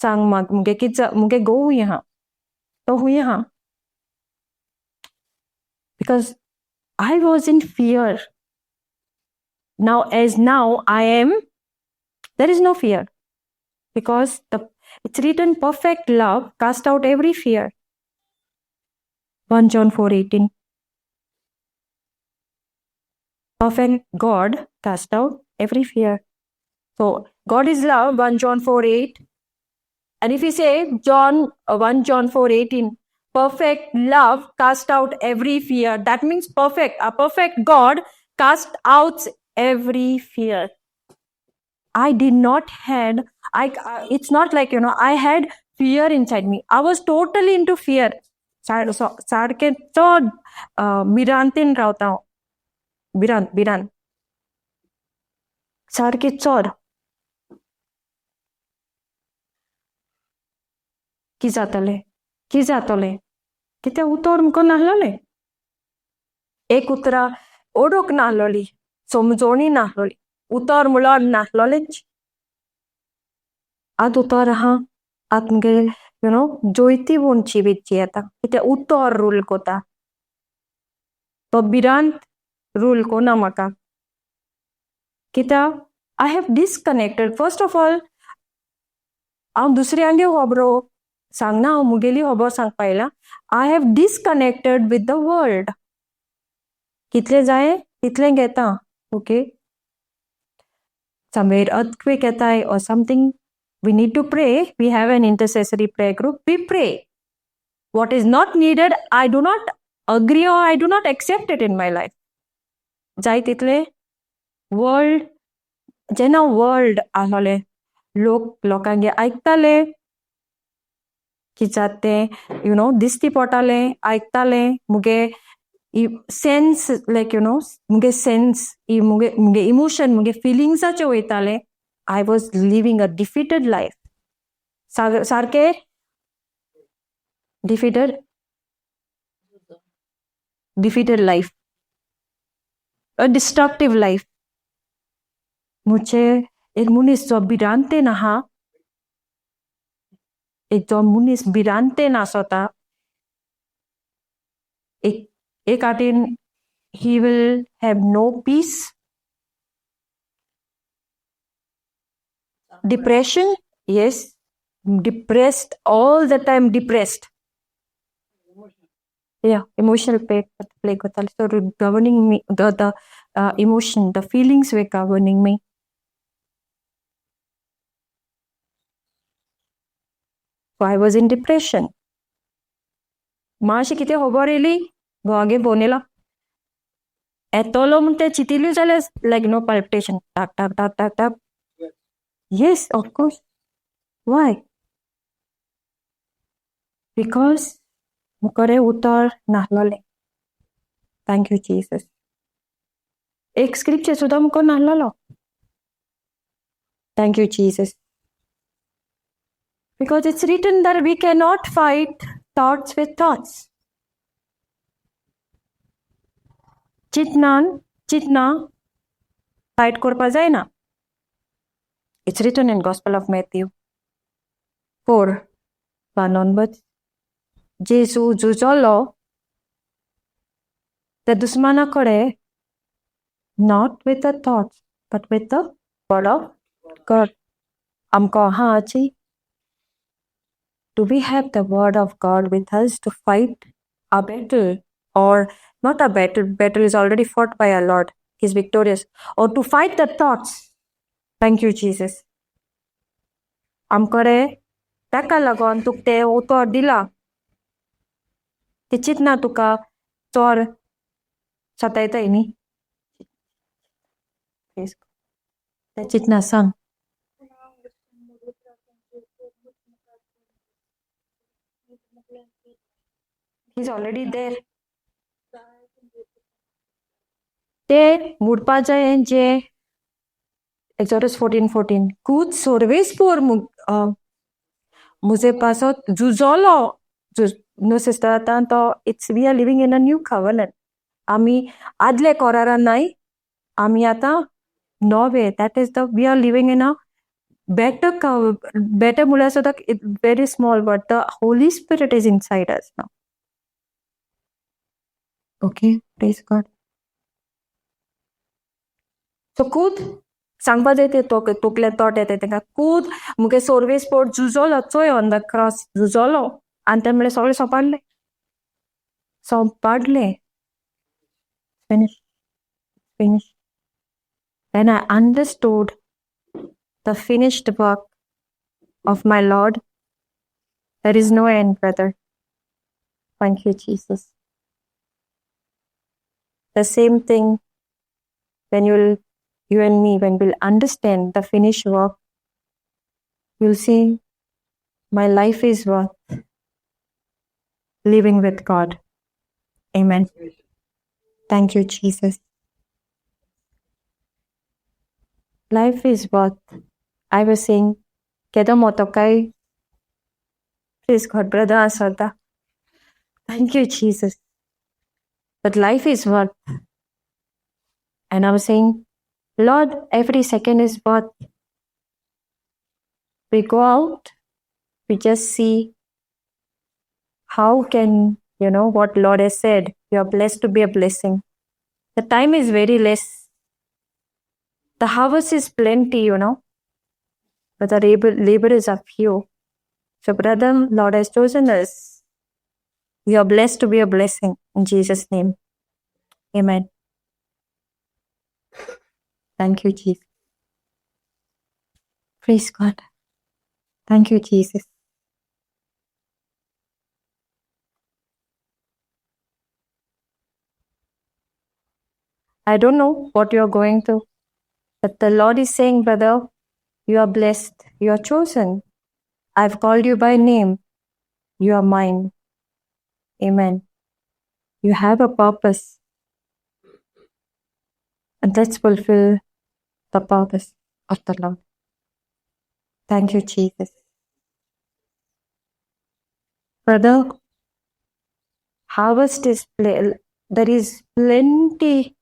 सांग म्हाका मुगे कितें, मुगे घोव हुंय आहा, तो हुंय आहा, because I was in fear. Now, as now I am, there is no fear, because the it's written, perfect love cast out every fear. 1 John 4:18. Perfect God cast out every fear. So God is love, 1 John 4:8. And if you say John 1 John 4:18, perfect love cast out every fear. That means perfect. A perfect God cast out every fear. I did not had, I it's not like, I had fear inside me. I was totally into fear. सारकें चड भिरांतेन रावता हांव. भिरांत भिरांत सारकी चड. की जातलें, की जातलें, कित्याक उतर मुखार नासलोलें, एक उतरां ओडूंक नासलोली, समजोणी नासलोली, उतर म्हणल्यार नासलोलेंच. आतां उतर आहा, आतां मुगे you know जोयती म्हूण जिवीत जियेता, कित्याक उतर रूल कोता, तो भिरांत रूल कोना म्हाका, कित्याक I have disconnected. First of all, हांव दुसऱ्यांगे खबरो सांगना, हांव मुगेली खबर सांगपा येयला. I have disconnected with the world. कितलें जाय तितलें घेता, ओके. Somewhere earthquake येताय or something, we need to pray. We have an intercessory prayer group. We pray. What is not needed, I do not agree or I do not accept it in my life. जाय तितले world, जेन्ना world आसलोले, लोक लोकांगे आयकताले, कितें जाता तें you know दिश्टी पडटालें, आयकतालें. मुगे सेन्स, लायक you know मुगे सेन्स, मुगे मुगे इमोशन, मुगे फिलिंग्साचे वयताले. I was living a defeated life. सारकें defeated defeated life, a destructive life. मुझे एक मनीस जो भिरांतेन आहा, एक जो मनीस भिरांतेन आसता, एक एक आटेन he will have no peace, depression, yes, depressed all the time, depressed. Yeah, emotional play play करताले. So governing me, the emotion, the feelings were governing me. So I was in depression. मातशें कितें खबर येयली, घोवागे phone येयलो, येतलो म्हूण तें चिंतिल्लें जाल्यार लायक नो पल्पिटेशन, टाक टाक टाक टाक टाक. Yes, of course. Why? Because मुखार उतर नासलोलें. Thank you Jesus. एक स्क्रिप्चर सुद्दां मुखार नासलोलो. Thank you Jesus. Because it's written that we cannot fight thoughts with thoughts. चिंतनान चिंतना फायट करपा जायना. It's written in Gospel of Matthew 4:1 onwards. जेजू झुजलो त्या दुस्माना कडेन, not with the thoughts but with the word of God. आमकां आहा. Do we have the word of God with us to fight our battle? Or not a battle, battle is already fought by our Lord. He's victorious. Or to fight the thoughts. Thank you, Jesus. आमकडे ताका लागून तुका तें उतर दिला. ते चिंतना तुका चोर सतायताय न्ही, ते चिंतना सांग. He's already there. ते मोडपा जाय जे एक्सोडस 14:14, कूद सोर्वेस्पोर मुझे पासत झुजलो. न्हू सिस्टर, आतां तो it's we are living in a new covenant. आमी आदले करारान नाय, आमी आतां नवे. That is the we are living in a better, better म्हणल्यार सुद्दां very small, but the Holy Spirit is inside us now. Okay, praise God. So कूद सांगपा जाय ते तोकले तोट येता तांकां, कूद मुगे सोर्वेस्पोर झुजलो चोय ऑन the cross झुजलो आनी तें म्हणल्यार सगळें सोंपाडलें सोंपाडलें, finish, finish. When I understood the finished work of my Lord, there is no end, brother. Thank you, Jesus. The same thing when you and me, when we'll understand the finished work, you'll see my life is worth living with God. Amen. Thank you, Jesus. Life is worth. I was saying, केदो मोटो काय, praise God, brother आसता. Thank you, Jesus. But life is worth. And I was saying, Lord, every second is worth. We go out, we just see how can, what Lord has said. You are blessed to be a blessing. The time is very less. The harvest is plenty, but the laborers are few. So, brother, Lord has chosen us. We are blessed to be a blessing in Jesus' name. Amen. Thank you, Jesus. Praise God. Thank you, Jesus. I don't know what you are going through, but the Lord is saying, brother, you are blessed. You are chosen. I've called you by name. You are mine. Amen. You have a purpose. And let's fulfill the purpose of the Lord. Thank you, Jesus. Brother, harvest is, there is plenty,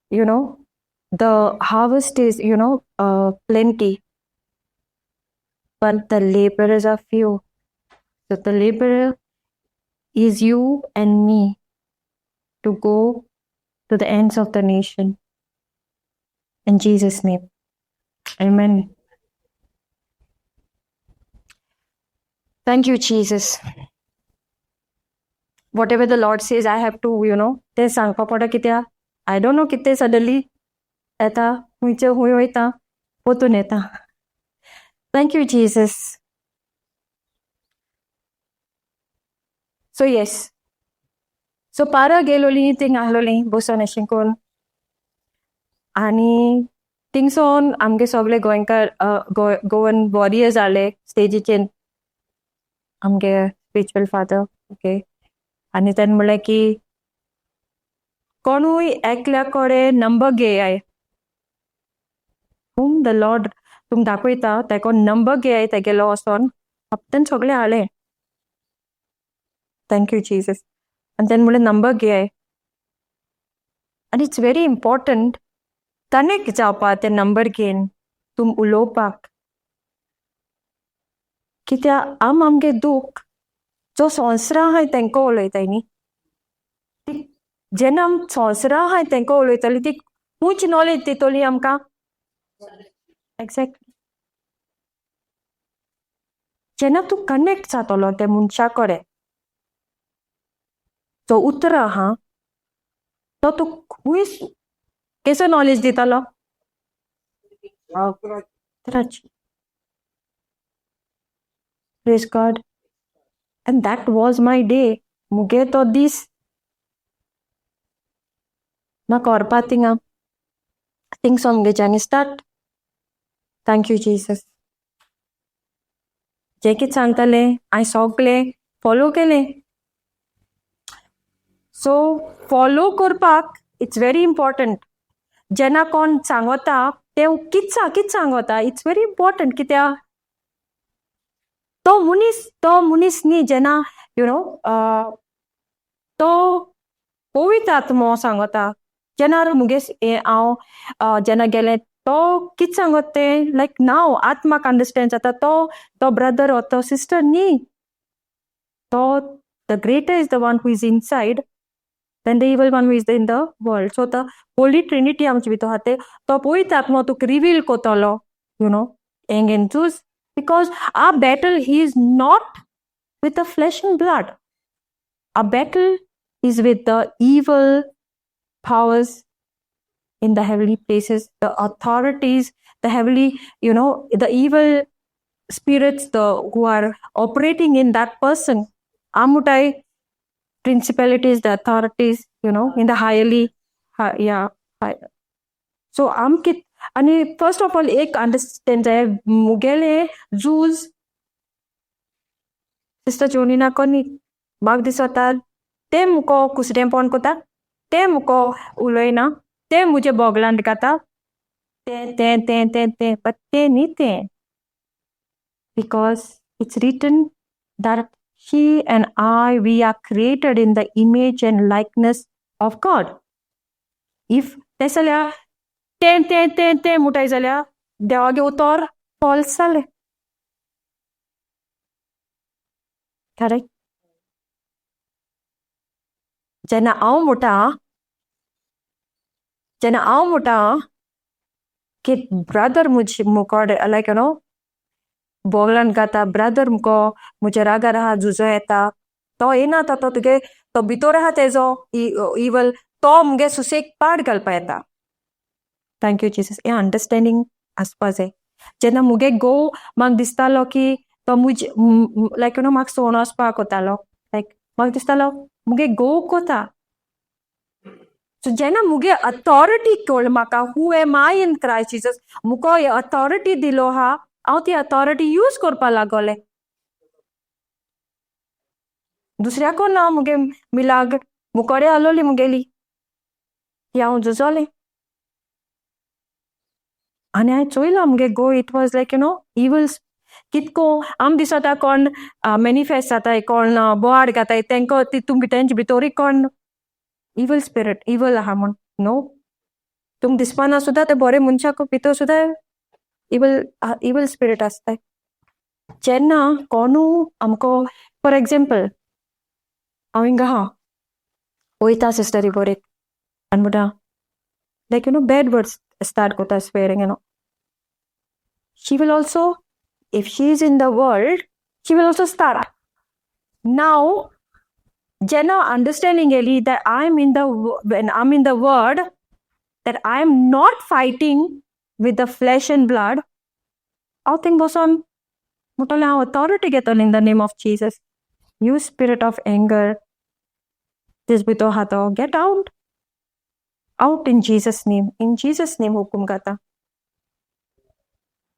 the harvest is, plenty, but the laborers are few. So the laborer is you and me to go to the ends of the nation. In Jesus' name. Amen. Thank you, Jesus. Whatever the Lord says, I have to, ते सांगपा पडटा कित्याक I don't know कितें suddenly येता, खुंयचे खूंय वयता, पोतून येता. Thank you, Jesus. So yes, so पारा गेलोली, थिंग आहलोली बसून अशें करून आनी थिंगसोन आमगे सगळे गोंयकार, गोवन वॉरियर्स जाले स्टेजीचेर, आमगे स्पिरिच्युअल फादर, ओके. आनी तेन्ना म्हणलें की कोणूय एकल्या कडेन नंबर घेयाय, whom the Lord तुमकां दाखयता तेको नंबर घेयाय तेगेलो वचोन. तेन्ना सगळे हाडले. Thank you, Jesus. आनी तेन्ना म्हणलें नंबर घेयाय. आनी it's very important connect जावपा ते नंबर घेवन तुम उलोवपाक, कित्याक आम आमगे दूख जो संवसार आहाय तेंकां उलयताय न्ही. ती जेन्ना आम संवसार आहाय तेंकां उलयतली, ती खूंयच नॉलेज दितली आमकां? एग्जॅक्टली. जेन्ना तूं कनेक्ट जातलो ते मनशा कडेन, जो उतरां आहा तो तुका खूंय केसो नॉलेज दितलो? उतराची. Praise God. And that was my day. मुगे तो दीस म्हाका व्हरपा थिंगा, थिंगसो मुगेच्यानी स्टार्ट. Thank you Jesus. जें कितें सांगतालें हांवें सगळें फॉलो केलें. सो फॉलो करपाक it's very important. जेन्ना कोण सांगता तें कित सांगता, it's very important, कित्याक तो मनीस न्ही, जेन्ना you know तो पवित्र आत्मो सांगता. जेन्ना मुगे हांव जेन्ना गेलें, तो कित सांगत तें लायक नाव आतां म्हाका अंडरस्टँड जाता. तो ब्रदर or तो सिस्टर न्ही, तो the greater is the one who is inside than the evil one who is in the world. So the Holy Trinity आमचे भितर आहा, ते तो पवित्र आत्मो तुका रिवील कोतलो you know हेंगेन choose, because our battle is not with the flesh and blood. Our battle is with the evil powers in the heavenly places, the authorities, the heavenly, the evil spirits, the who are operating in that person. Amutai principalities, the authorities, in the highly, yeah. High. So आम कित आनी first of all एक understand जाय, मुगेले झूज sister जोनिना कोनी म्हाका दिसता ते मुको कुसडेंपण कोता, ते मुको उलयना, ते मुजे बोगलांत घाता, ते ते ते ते ते, बट ते न्ही तें, because it's written that she and I, we are created in the image and likeness of God. If तें जाल्यार तें तें तें तें मुटाय जाल्यार देवागे उतर फॉल्स जालें. करेक्ट? जेन्ना हांव म्हणटा, जेन्ना हांव म्हणटा की ब्रदर मुज मुकोड लायक you know बोगलान घाता, ब्रदर मुको म्हज्या रागार आहा, झुजो येता, तो येना आतां, तो तुगे तो भितर आहा तेजो इवल, तो मुगे सुसेग पाड घालपा येता. Thank you Jesus. हें अंडरस्टँडींग आसपा जाय. जेन्ना मुगे घोव म्हाका दिसतालो की तो मुज लायक you know म्हाका सोडून वचपाक वतालो, लायक म्हाका दिसतालो मुगे घोव कोता. सो जेन्ना मुगे अथॉरिटी कळ्ळी म्हाका, who am I in Christ Jesus, मुको अथॉरिटी दिलो आहा, हांव ती अथॉरिटी यूज करपा लागोलें. दुसऱ्याको ना मुगे मिलाग मुकोडे आलोली मुगेली ती हांव झुजोलें आनी हांवें चोयलां मुगे घोव, it was like evil. कितको आम दिसता कोण मेनिफेस्ट जाताय, कोण बोवाळ घाताय, तेंको तितून तेंचे भितरूय कोण इवल स्पिरिट इवल आहा म्हूण. नो, तुमकां दिसपाना सुद्दां ते बरे मनशाक भितर सुद्दां इवल स्पिरिट आसताय. जेन्ना कोणू आमकां, फॉर एग्जाम्पल, हांव हिंगा आहा, वयता सिस्टरी बरेक आनी म्हणटा like bad words start कोता, swearing. She will also, if she is in the world, she will also start. Now जेन्ना अंडरस्टँडींग येयली that I am in the when I am in the word, that I am not fighting with the flesh and blood, हांव thing बसोन म्हणटलें, हांव authority घेतलें, in the name of Jesus, you spirit of anger, this भितर आहा तो, get out, out in Jesus name. In Jesus name हुकूम घाता.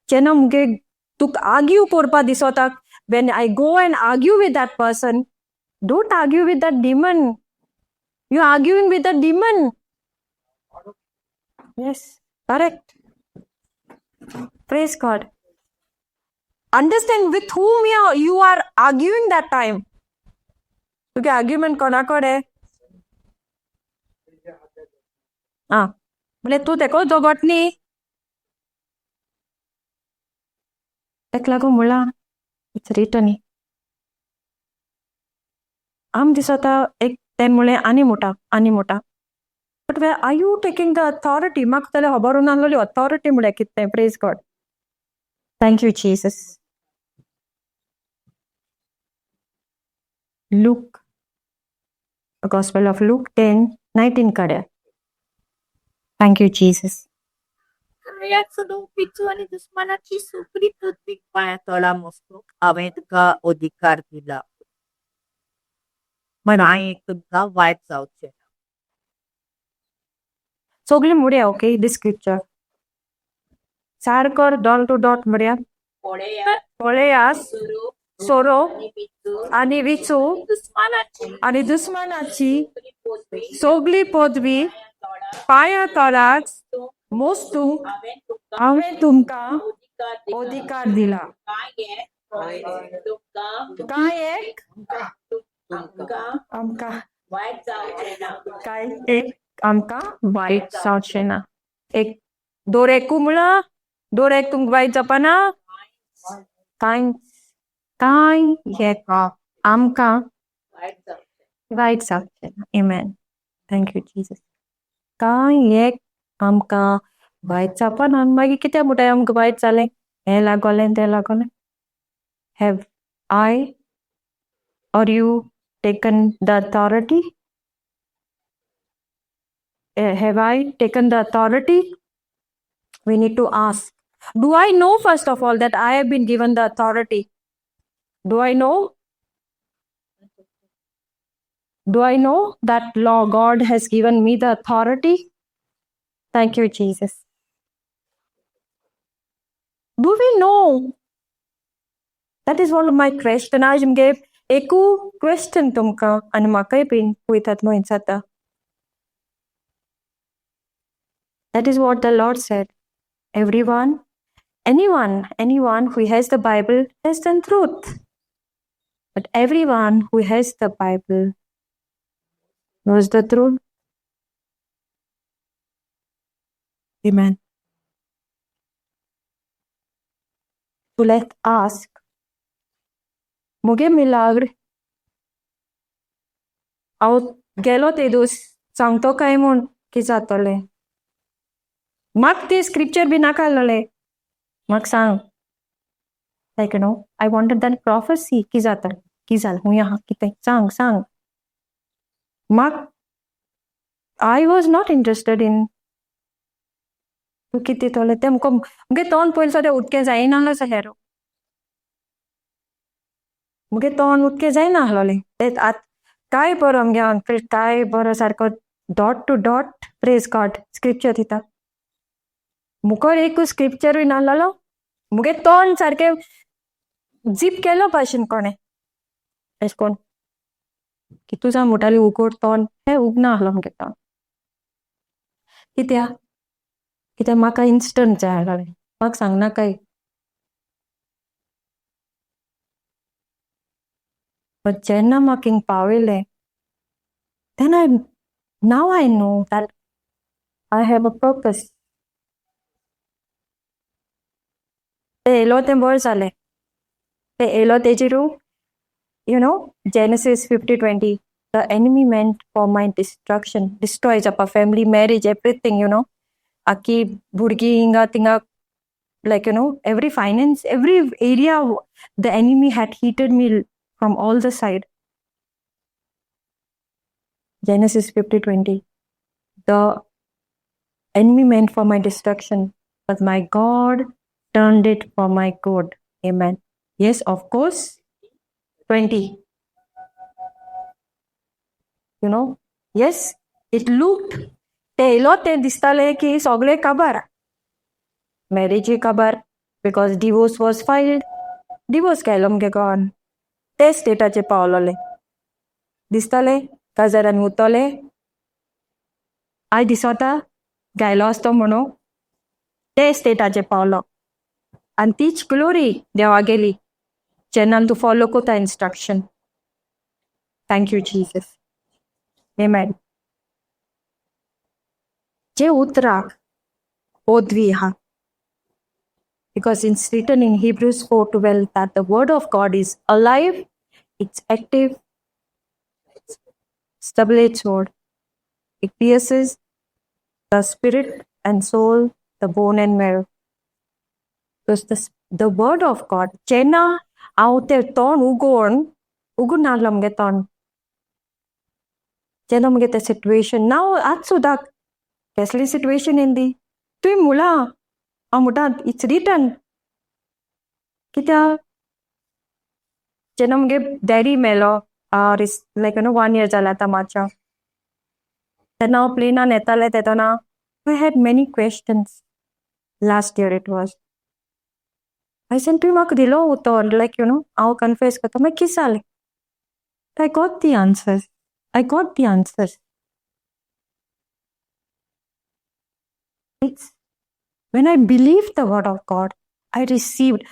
जेन्ना मुगे तुका आर्ग्यू करपा दिसता, when I go and argue with that person, don't argue with that demon. You arguing with the demon. Yes, correct. Praise God. Understand with whom you are arguing that time. तुगे argument कोणा कडेन? आं, म्हणल्यार तूं तेको दोगोट न्ही. तेका लागून म्हणलां, it's written. आम दिसता एक तें म्हणलें आनी मोटा आनी मोटा, but where are you taking the authority? म्हाका जाल्यार खबर नासलेली अथॉरिटी म्हळ्यार कितें तें. Praise God. Thank you Jesus. Luke, Gospel of Luke 10:19 कडेन. Thank you Jesus. विचू आनी दुस्मानाची सगळी पृथ्वी पांया तळा मोस्तूंक हांवें तुका अधिकार दिला, म्हण हांवें तुमकां वायट जावचें. सगळीं मुड्या, ओके, दीस स्क्रिप्चर सारको डॉट टू डॉट मुड्या. पळयात, सोरोप आनी विचू आनी दुस्मानाची सगळी पदवी पांया तळाक मोस्तूंक हांवें तुमकां अधिकार दिला. कांय एक आमकां काय एक आमकां वायट जावचें ना. एक दोरेकू म्हळां, दोरेक तुमकां वायट जावपाना. कांय कांय एक आमकां वायट जावचें ना. Amen. Thank you Jesus. कांय एक आमकां वायट जावपाना. मागीर कित्याक म्हणटाय आमकां वायट जालें, हें लागोलें, तें लागोलें? Have I or you taken the authority? Have I taken the authority? We need to ask. Do I know, first of all, that I have been given the authority? Do I know? Do I know that law God has given me the authority? Thank you, Jesus. Do we know? That is one of my question. आज मुगे एकू question तुमकां आनी म्हाकाय बीन पळयतात म्हूण जाता. That is what the Lord said. Everyone, anyone, anyone who has the Bible has the truth. But everyone who has the Bible knows the truth. Amen. So let's ask. मुगे मिलाग्र हांव गेलो ते दीस सांगतो काय म्हूण की जातोलें. म्हाका ते स्क्रिप्चर बी नाका आहलोलें. म्हाका सांग, like you know I wanted that prophecy. की जाता, की जालें, खूंय आहा, कितें, सांग सांग म्हाका. I was not interested in तूं कितें दितोलें तें. मुको मुगे तोंड पयलें सुद्दां उदकें जायना आहलो. मुगे तोंड उदकें जायना आहलोलें तें. आत काय बरो आमगे अंकल, काय बरो, सारको dot to dot, praise God, scripture दिता. मुखार एकूय स्क्रिप्चरूय नासलेलो. मुगे तोंड सारकें जीप केलो भाशेन कोणें एशें कोन्न की तुजा म्हणटाली उगड तोंड, हें उगना आहलो मुगे तोंड. कित्या? कित्याक म्हाका इन्स्टंट जाय आहलोलें. म्हाका सांगनाकाय. बट जेन्ना म्हाका हिंग पावयलें, then I now I know that I have a purpose. ते येयलो तें बरें जालें. ते येयलो तेजेरू, Genesis 50:20, the enemy meant for my destruction, destroy जावपा family, marriage, everything. आख्खी भुरगीं हिंगा थिंगा, like every finance, every area, the enemy had heated me from all the side. Genesis 50:20, the enemy meant for my destruction, but my God turned it for my good. Amen. Yes, of course. 20. Yes, it looked, ते येयलो तें दिसतालें की सगळें काबार, मॅरेजूय काबार, because divorce was filed. Divorce केलो मुगे घोवान. ते स्टेटाचेर पावलोलें दिसतालें. काजारान उरतलें आयज दिसता गायलो आसतो म्हणून ते स्टेटाचेर पावलो. आनी तीच ग्लोरी देवा गेली जेन्ना तूं फॉलो कोता instruction. Thank you Jesus. Amen. जे उतराक पदवी आहा, because it's written in Hebrews 4:12 that the word of God is alive, it's active, it's double-edged sword. It pierces the spirit and soul, the bone and marrow. Because the word of God, जेन्ना हांव तें तोंड उगोवन उगून नासलो मुगे तोंड, जेन्ना मुगे तें सिट्युएशन ना, आतां सुद्दां कसली सिट्युएशन येयली, तुवें मुळां, हांव म्हणटा it's written. कित्याक जेन्ना मुगे डॅडी मेलो, like 1 year जाला आतां मार्चा, तेन्ना हांव प्लेनान येतालें तेदोना I had many questions. Last year it was. I said, तुवें म्हाका दिलो उतर, लायक you know हांव कन्फेस करता, मागीर कितें जालें? I got the answers. I got the answers. It's when I believed the word of God, I received.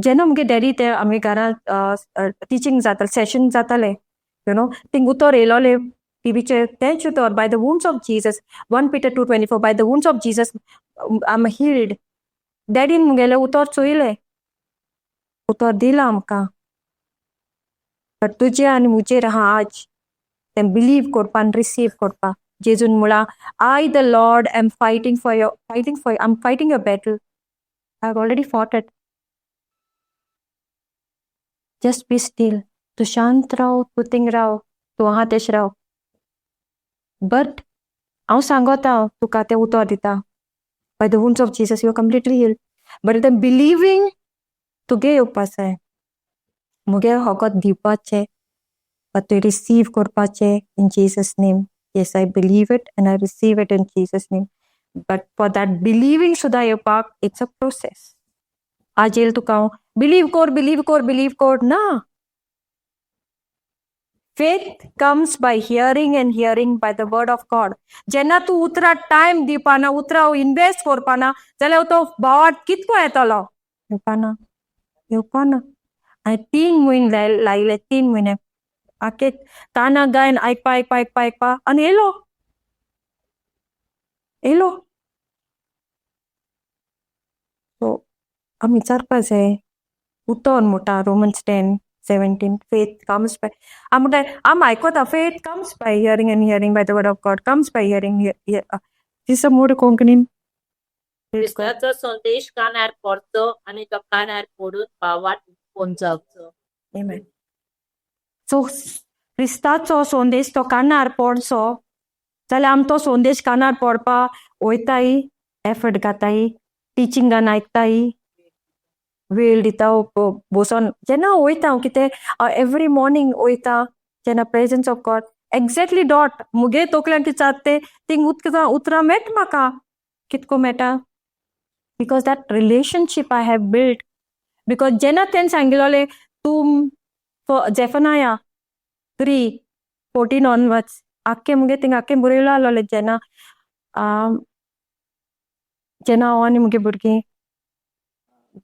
जेन्ना मुगे डॅडी ते आमी घरांत टिचींग जातालें, सेशन जातालें, you know थिंग उतर येयलोलें टिवीचेर, तेंच उतर, by the wounds of Jesus, 1 Peter 2:24, by the wounds of Jesus I am healed. डॅडीन मुगेलें उतर चोयलें, उतर दिलां आमकां, बट तुजें आनी मुजेर आहा आज तें बिलीव करपा आनी रिसीव करपा. जेजून म्हळां, I the Lord am fighting for your, fighting for, I am fighting your battle, I have already fought it. Just be still. तूं शांत राव, तूं थिंग राव, तूं आहा तेश राव, बट हांव सांगोता तुका, तें उतर दिता, by the wounds of Jesus you are completely healed. But तें बिलिवींग तुगे येवपा जाय, मुगे होगोत दिवपाचें, बट तुवें रिसीव करपाचें in Jesus name. Yes, I believe it and I receive it in Jesus name. But for that believing सुद्दां येवपाक it's a process. आज येयल तुका हांव बिलीव कोर, बिलीव कोर, बिलीव कोर ना. Faith comes by hearing and hearing by the word of God. जेन्ना तूं उतराक time दिवपाना, उतरां इन्वेस्ट करपाना, जाल्यार तो भावार्थ कितको येतलो? येवपाना, येवपाना. आनी 3 म्हयने लायले, 3 म्हयने आखे काना गायन आयकपा आयकपा आयकपा आयकपा आनी येयलो, येयलो. सो आमी विचारपा जाय. उतर म्हणटा Romans 10:17, faith comes by, आमी म्हणटा, आमी आयकता, faith comes by hearing and hearing by the word of God, comes by hearing this मोड कोंकणीन. क्रिस्ताचो संदेश कानार पडचो आनी तो कानार पडून भावार्थ उत्पन्न जावचो. Amen. सो क्रिस्ताचो संदेश तो कानार पडचो जाल्यार आमी तो संदेश कानार पडपा वयताय, एफर्ट घाताय, टिचिंगान आयकताय, वेळ दिता बसोन. जेन्ना वयता हांव कितें एवरी मॉर्निंग वयता, जेन्ना presence of God exactly dot मुगे तकल्यान कितें जाता तें थिंग उतरां उतरां मेळटा म्हाका. कितको मेळटा? Because that relationship I have build. Because जेन्ना तेणें सांगिल्लें तूं जेफनाया 3:14 ऑनवर्ड्स, आख्खें मुगे थिंग आख्खें बरयलो आसलोलें. जेन्ना जेन्ना हांव आनी मुगे भुरगीं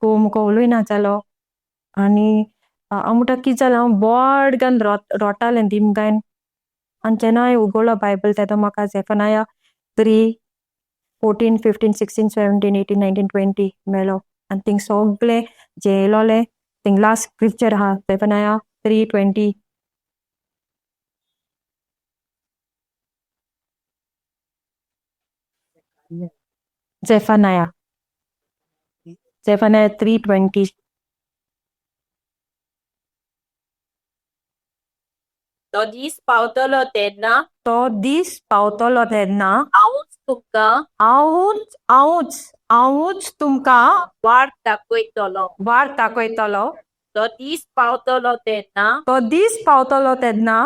घोव मुको उलयना जालो आनी हांव म्हणटा कितें जालें, हांव बोड गान रोटालें दिमगायन. आनी जेन्ना हांवें उगडलो बायबल तेदो म्हाका Zephaniah 3:14, 15, 16, 17, 18, 19, 20 मेलो आनी थिंग सगळें जें येयलोलें थिंग लास्ट स्क्रिप्चर आहा Zephaniah 3:20. Zephaniah, Zephaniah 3:20. तो दीस पावतलो तेन्ना, तो दीस पावतलो तेन्ना, हांवूच तुमकां, हांवूच हांवूच हांवूच तुमकां वाट दाखयतलो. वाट दाखयतलो. तो दीस पावतलो तेन्ना, तो दीस पावतलो तेन्ना,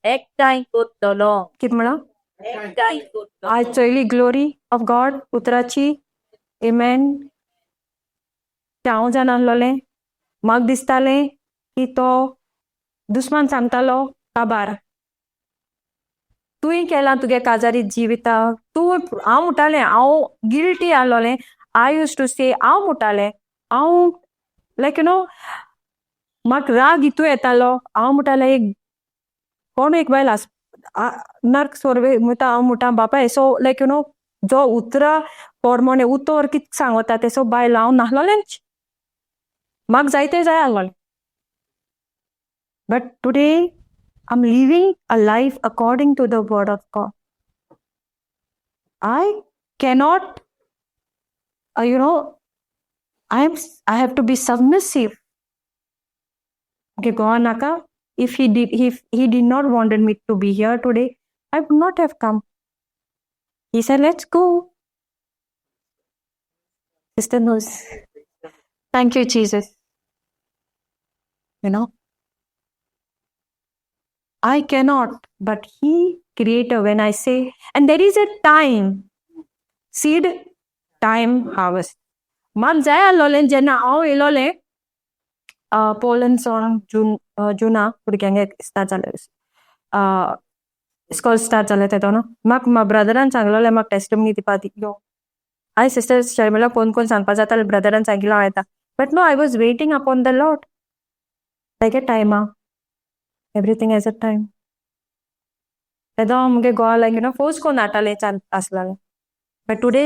एकठांय करतलो. कितें म्हणा? एकठांय करतलो. आज चोयली ग्लोरी ऑफ गॉड उतराची. एमेन. हांव जाणा आसलोलें, म्हाका दिसतालें की तो दुस्मान सांगतालो काबार तुवें केलां तुगे काजारी जिविता तूं. हांव म्हणटालें, हांव गिल्टी आसलोलें. I use to से, हांव म्हणटालें, हांव लायक you know म्हाका राग इतू येतालो. हांव म्हणटालें, एक कोण एक बायल आस नर्क सोर्वे म्हणटा. हांव म्हणटा, बापाय, सो लायक you know जो उतरां पोरमोणे उतर कित सांगता तेसो बायल हांव नासलोलेंच. म्हाका जायते जाय आसलोलें, but today I am living a life according to the word of God. I cannot, you know, I have to be submissive. Okay, go नाका. If he did not wanted me to be here today, I would not have come. He said, "Let's go." Sister knows. Thank you, Jesus. I cannot, but He creator, when I say, and there is a time, seed time, harvest. म्हाका जाय आसलोलें जेन्ना हांव येयलोलें Poland जून जुना भुरग्यांक start जालें, school start जालें तेदोना म्हाका म्हाका ब्रदरान सांगलोलें म्हाका टेस्टिमनी दिवपा यो. हांवें सिस्टर शर्मिला फोन करून सांगपा जाता, ब्रदरान सांगिल्लो हांव येता, but no, I was waiting upon the Lord. तेगे टायमा, everything has a time. तेदो मुगे गोवा लायक you know force कोन्न हाडटालें आसलेलें, बट टुडे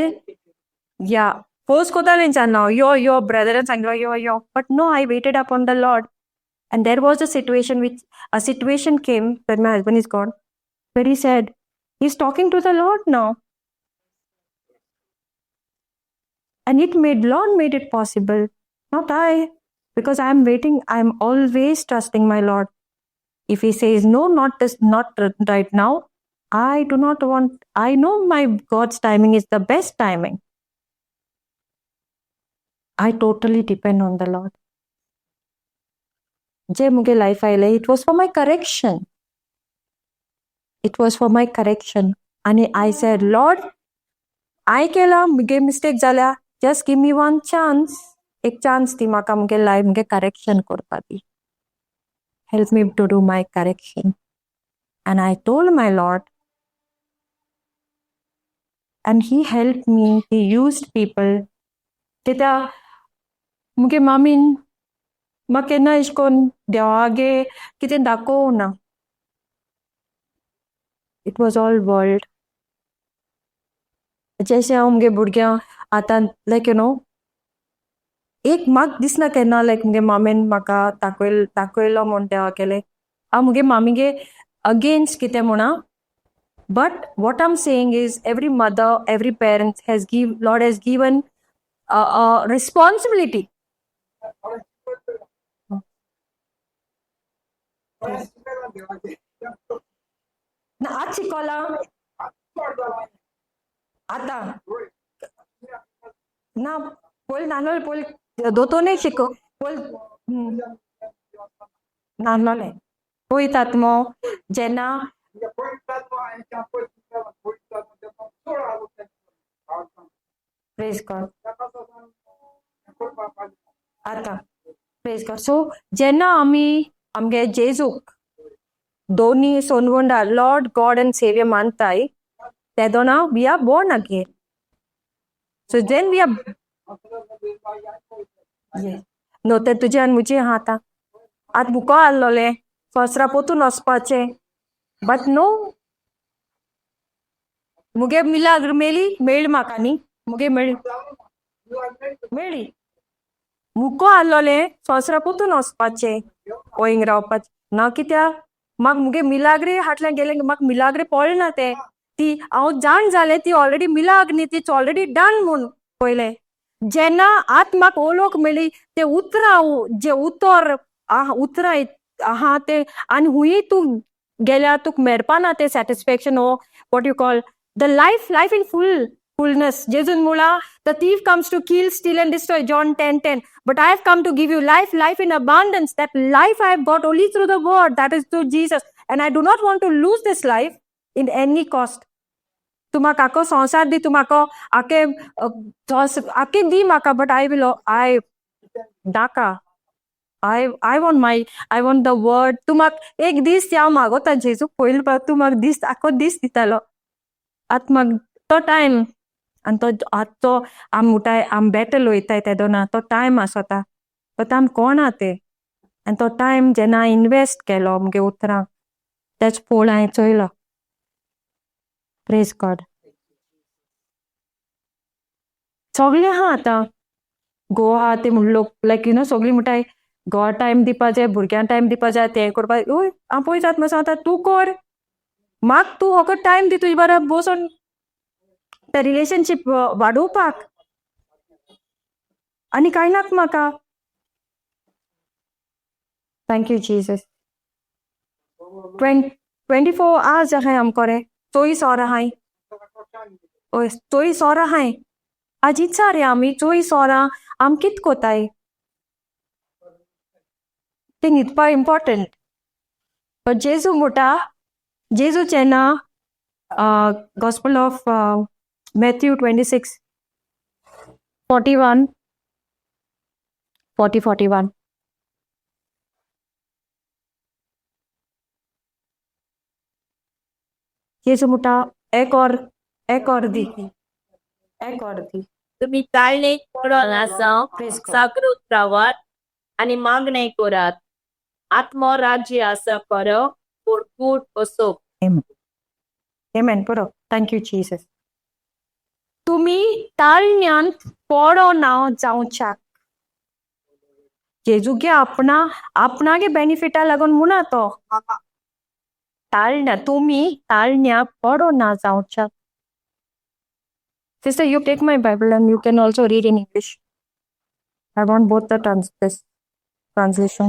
या फोर्स कोतालें हांव यो यो, ब्रदरान सांगलो यो यो, but no, I waited upon the Lord. And there was a situation which a situation came when my husband is gone. Very sad. He's talking to the Lord now. And it made Lord made it possible, not I. Because I'm waiting, I'm always trusting my Lord. If he says no, not this, not right now, I do not want, I know my God's timing is the best timing. I totally depend on the Lord. जे मुगे life आयलें, it was for my correction, it was for my correction. आनी I said, Lord, हांवें केलां, मुगे mistake जाल्या, just give me one chance. एक chance दी म्हाका, मुगे लायफ मुगे करेक्शन करपा दी. Help me to do my correction. And I told my Lord, and He help me. He used people. कित्याक मुगे मामीन म्हाका केन्ना अशें करून देवागे कितें दाखोवं ना. It was all world. जशें हांव मुगे भुरग्यांक आतां लायक you know एक म्हाका दिसना केन्ना लायक मुगे मामीन म्हाका दाखयल दाखयलो म्हूण देवा केलें. हांव मुगे मामीगे अगेन्स्ट कितें म्हणा, but what I'm saying is every mother, every parent has give Lord has given responsibility. ना, आत शिकोला आतां ना. पयल नासलोलें, पयल दोतोरनूय शिको पयल नासलोलें. पळयतात आत्मो जेन्ना. Praise God. आतां प्रेज गॉड. सो जेन्ना आमी आमगे जेजूक दोनी सोनवंडा लॉर्ड गॉड एंड सेवियर मानताय, तेदोना we are born again. So then we are न्हू तें तुजें आनी मुजें आहा. आतां आतां मुको आहलोलें फसरा पोतून वचपाचें, बट नो, मुगे मिलाग्र मेली मेळ्ळी म्हाका न्ही, मुगे मेळ्ळी मेळ्ळी. मुको आहलोलें संवसारा पोतून वचपाचें, वोयिंग रावपाचें ना. कित्याक म्हाका मुगे मिलाग्री हाटल्यान गेलें, म्हाका मिलाग्री पडलें ना तें. ती हांव जाण जालें ती ऑलरेडी मिलाग्र न्ही, ती ऑलरेडी डन म्हूण पयलें. जेन्ना आत म्हाका ओलोक मेळ्ळी ते उतरां, जे उतर आहा, उतरां आहा ते आनी हुंयी तूं गेल्यार तुका मेळपा ना तें सॅटिस्फॅक्शन हो, what you call the life, life in full fullness. जेजून मुळा, the thief comes to kill, steal and destroy, John 10:10, but I have come to give you life, life in abundance. That life I have got only through the word, that is through Jesus, and I do not want to lose this life in any cost. तूं म्हाका आख्खो संवसार दी, तूं म्हाका आखे आखे दी म्हाका, but I will I नाका. I want the word. तूं म्हाका एक दीस हांव मागोता जेजूक पयलीं, तूं म्हाका दीस आख्खो दीस दितालो. आतां म्हाका तो टायम आनी तो आतां तो आमी मुटाय आमी बॅटल वयताय तेदोना तो टायम आसता, बट आमी कोण आहा ते. आनी तो टायम जेन्ना इनवेस्ट केलो मुगे उतरांक, तेच पोळ हांवें चोयलो. Praise God. सगळें आहा आतां. घोव आहा ते म्हण लोक लायक you know सगळीं म्हणटाय घोवा टायम दिवपा जाय, भुरग्यांक टायम दिवपा जाय, तें करपा. ओय, हांव पळय जाता म्हाका सांगता तूं कर, म्हाका तूं फकत टायम दी तुजे बरोबर बसून ते रिलेशनशीप वाडोवपाक, आनी कांय नाका म्हाका. Thank you Jesus. 24 hours आहाय आमकां रे, 24 वरां आहाय. हय, 24 वरां आहाय. आज इच्छा रे आमी 24 वरां आम कित कोताय? तें न्हिदपा इम्पोर्टंट. बट जेजू म्हणटा, जेजू जेन्ना Gospel of Matthew 26:41, 40 41. जेजू म्हणटा एक और, एक और दी, एक और दी. तुम्ही ताळणेक पडोन आसा, Praise God. जागृत रावात आनी मागणें करात. आत्मो राज्य आसा खरो पूण कूड असो. Amen. बरो. Thank you Jesus. तुमी ताळण्यांत पडना जावच्याक. जेजूगे आपणा आपणागे बेनिफिटा लागून म्हणा तो ताळण्या, तुमी ताळण्या पडना जावच्याक. Sister, you take my Bible and you can also read in English. I want both the this translation.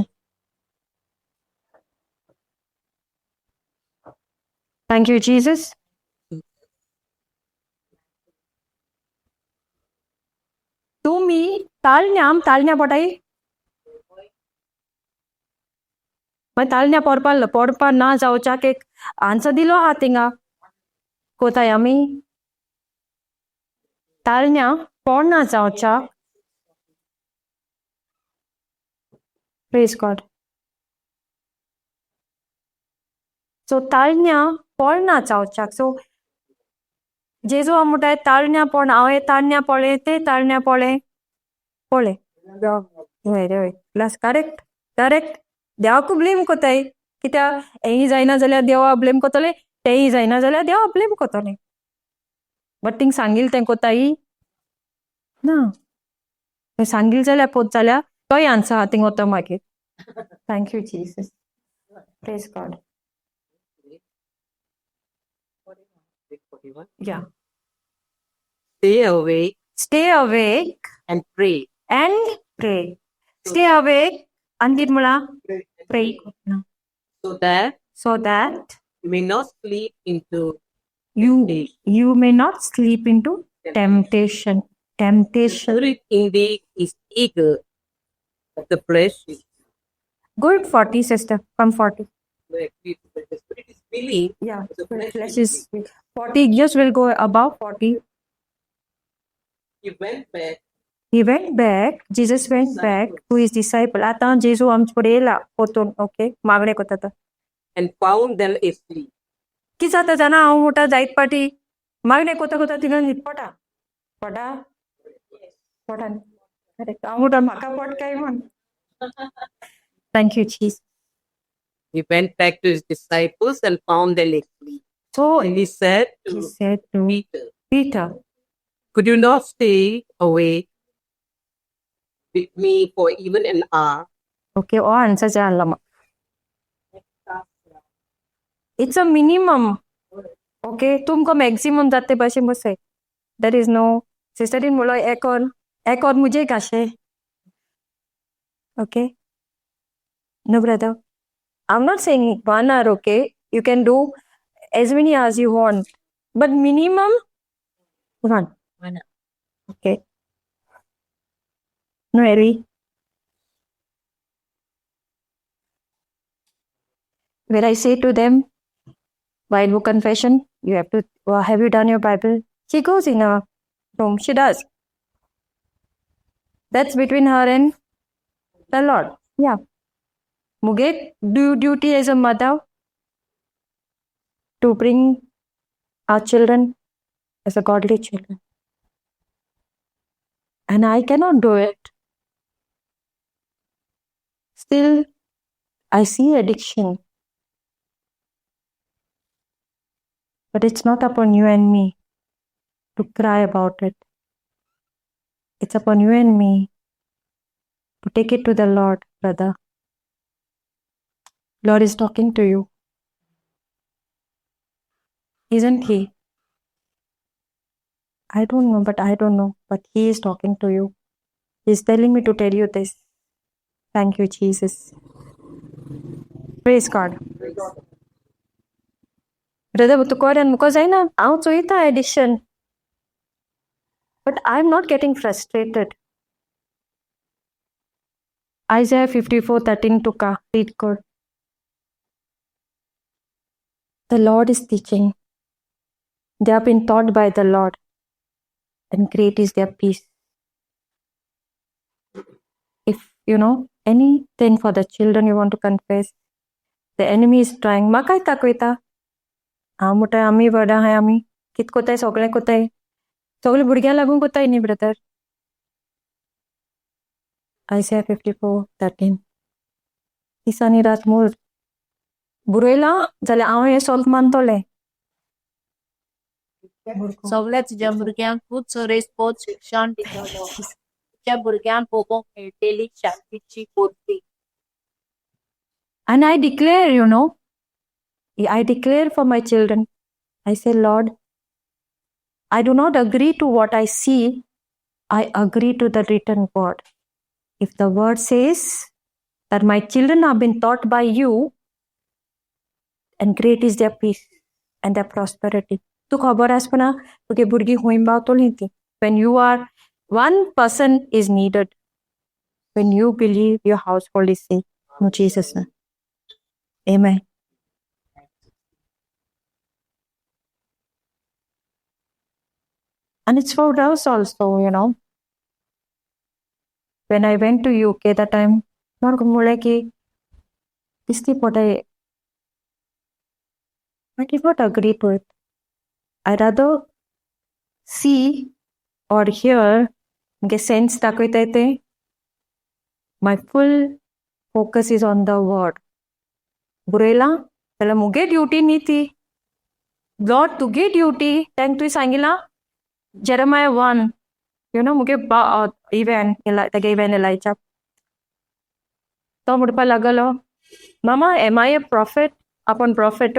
Thank you, Jesus. तुम्ही ताळण्या, आम ताळण्या पडाय, मागीर ताळण्या पडपा पडपा ना जावच्याक एक आन्सर दिलो आहा थिंगा. कोताय आमी ताळण्या पडना जावच्याक. Praise God. सो ताळण्या पडना जावच्याक. सो जेजू हांव म्हणटाय ताळण्या पड, हांव हे ताळण्या पळय, ते ताळण्या पळय पळय. हय रे, प्लस करेक्ट करेक्ट. देवाकू ब्लेम कोताय कित्याक हेंय जायना जाल्यार देवा ब्लेम कोतले, तेंय जायना जाल्यार देवा ब्लेम कोतले. बट थिंग सांगील तें कोताय ना, सांगील जाल्यार पोत जाल्यार तोय आन्सर आहा थिंग वता मागीर. Thank you Jesus. Praise God. Yeah. Stay awake Stay awake and pray. And pray. Stay awake and कित म्हणा pray. So that So that you may not sleep into you temptation. You may not sleep into temptation. The Temptation. spirit indeed is eager, but the flesh is Good. 40, sister. From 40. The spirit is willing, Yeah. but the flesh Flesh is is weak. 40 just will go above 40. He went back He went back. Jesus went back to his disciple. आतां जेजू आमचे फुडें येयला पोतून, okay, मागणें कोता तो. And found them asleep. कितें जाता जाणा, हांव म्हणटा जायत पाटी मागणें कोता कोता थिंगा न्हीद पडटा, पडटा, पडटा. करेक्ट. हांव म्हणटा म्हाका पड काय म्हण. Thank you Jesus. He went back to his disciples and found them asleep. So And he said he to said to Peter, Peter, "Could you not stay awake with me for even an hour?" Okay, हो answer जाय आहलो म्हाका. It's a minimum. Okay, तुमकां maximum जाता ते भाशेन बसय. There is no सिस्टरीन म्हणलो एक और, एक और मुझे काशे. Okay, no brother, I am not saying 1 hour, okay? You can do as many as you want, but minimum one. One hour. Okay. No, Eri. Where I say to them, Bible confession, you have to, well, have you done your Bible? She goes in her room, she does. That's between her and the Lord. Yeah. मुगे do duty as a mother to bring our children as a godly children. And I cannot do it. Still, I see addiction. But it's not upon you and me to cry about it. It's upon you and me to take it to the Lord, brother. Lord is talking to you. Isn't he? I don't know, but I don't know. But he is talking to you. He's telling me to tell you this. Thank you, Jesus. Praise God. Brother, तुका मुको जायना हांव चोयता addition, but I am not getting frustrated. Isaiah 54:13 तुका read कर. The Lord is teaching. They have been taught by the Lord, and great is their peace. If you know anything for the children you want to confess, the enemy is trying. म्हाकाय दाखयता. हांव म्हणटा आमी व्हडा आहाय, आमी कित कोताय, सगळें कोताय, सगळे भुरग्यां लागून कोताय न्ही brother. Isaiah 54:13. दीस आनी रात मोर बरयलां जाल्यार हांव हें सोल्व मानतलें. सगळ्या तुज्या भुरग्यांक खूब सोरेस्पोत शिक्षण दितलो. तुज्या भुरग्यांक भोगोंक मेळटली शांतीची पूर्ती. And I declare, I declare for my children. I say, Lord, I do not agree to what I see. I agree to the written word. If the word says that my children have been taught by you, and great is their peace and their prosperity. तूं खबर आसपना तुगे भुरगीं खंय पावतलीं ती. When you are, one person is needed. When you believe, your household is safe. In Jesus' name. Amen. And it's for us also. When I went to UK that time, म्हाका म्हणलें की दिसती पडय. I did not agree to it. I rather see or hear, मुगे sense दाखयताय ते. My full focus is on the word. बरयलां जाल्यार मुगे duty न्ही ती. लॉर्ड, तुगे ड्युटी. तांकां तुवें सांगिलां जेरमाय 1, मुगे इव्हॅन तेगे इव्हॅन एलायच्या तो म्हणपा लागलो, "Mama, am I a prophet upon prophet?"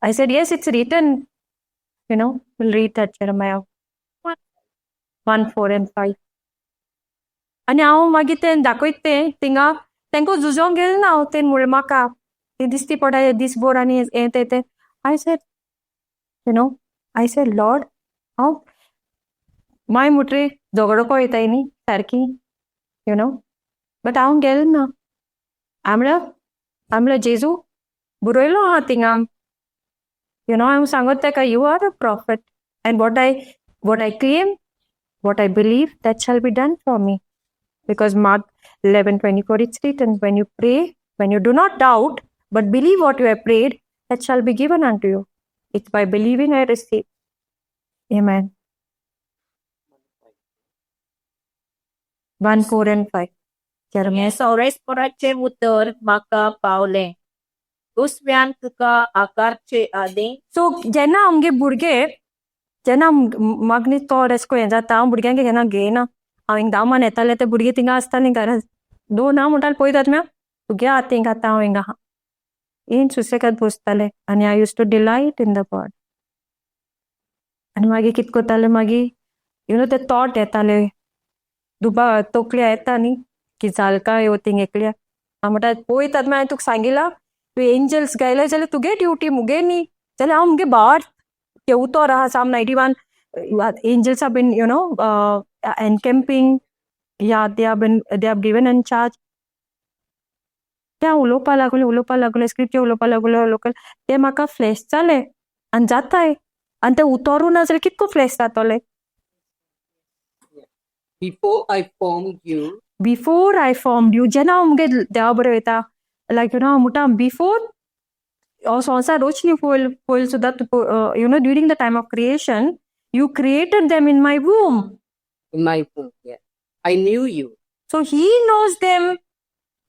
I said, "Yes, it's written." We'll read that, Jeremiah 1:4 and 5. आनी हांव मागीर तें दाखयता तें थिंगा तांकां झुजोंक गेलें ना हांव. तें म्हणलें म्हाका तें दिसती पडा दीसभर आनी हें तें तें. I said, "Lord," हांव माय मुटरे झगडो वयताय न्ही सारकी, you know but हांव गेलें ना. हांव म्हणल्यार जेजू बरयलो आहा थिंगा, हांव सांगत ताका, "You are a prophet, and what I claim, what I believe, that shall be done for me." Because Mark 11:24, it's written, when you pray, when you do not doubt, but believe what you have prayed, that shall be given unto you. It's by believing I receive. Amen. 1, 4 and 5. Jeremiah. हें सोरेस्पोराचें उतर म्हाका पावलें दुसऱ्यान तुका आकारचे आदीं. So जेन्ना आमगे भुरगे, जेन्ना म्हाका न्ही तो रेस्को हें जाता, हांव भुरग्यांक केन्ना घेयना. हांव हिंगा मान येतालें, ते भुरगे थिंगा आसतालीं घरांत. दोन हांव म्हणटालें, पळयतात म्या तुगे आतां हिंगा, आतां हांव हिंगा आहा. येन सुसेगाद बसताले आनी I used to delight in the word. आनी मागीर कित करताले, मागीर you know ते थॉट येताले, दुबा तकल्या येता न्ही की जाल काय हो थिंग एकल्या. हांव म्हणटा, पळयतात मागीर तुका सांगिलां, तूं एंजल्स गायले जाल्यार तुगे ड्युटी, मुगे न्ही. जाल्यार हांव मुगे भावार ते उतर आहा, Psalm 91, angels have been encamping, yeah, they have given in charge. ते हांव उलोवपा लागलें, उलोवपा लागलें, स्क्रिप्चर उलोवपा लागलो, उलोवपा ते म्हाका फ्लॅश जालें आनी जाताय आनी ते उतरू ना जाल्यार कितको फ्लॅश जातोलें. Before I formed you, Before I formed you. जेन्ना हांव मुगे देवा बरें वयता, लायक you know हांव म्हणटा, बिफोर हो संवसार रोचनी पयल पयल सुद्दां, during the time of creation, you created them in my womb. In my womb, yeah. I knew you So he knows them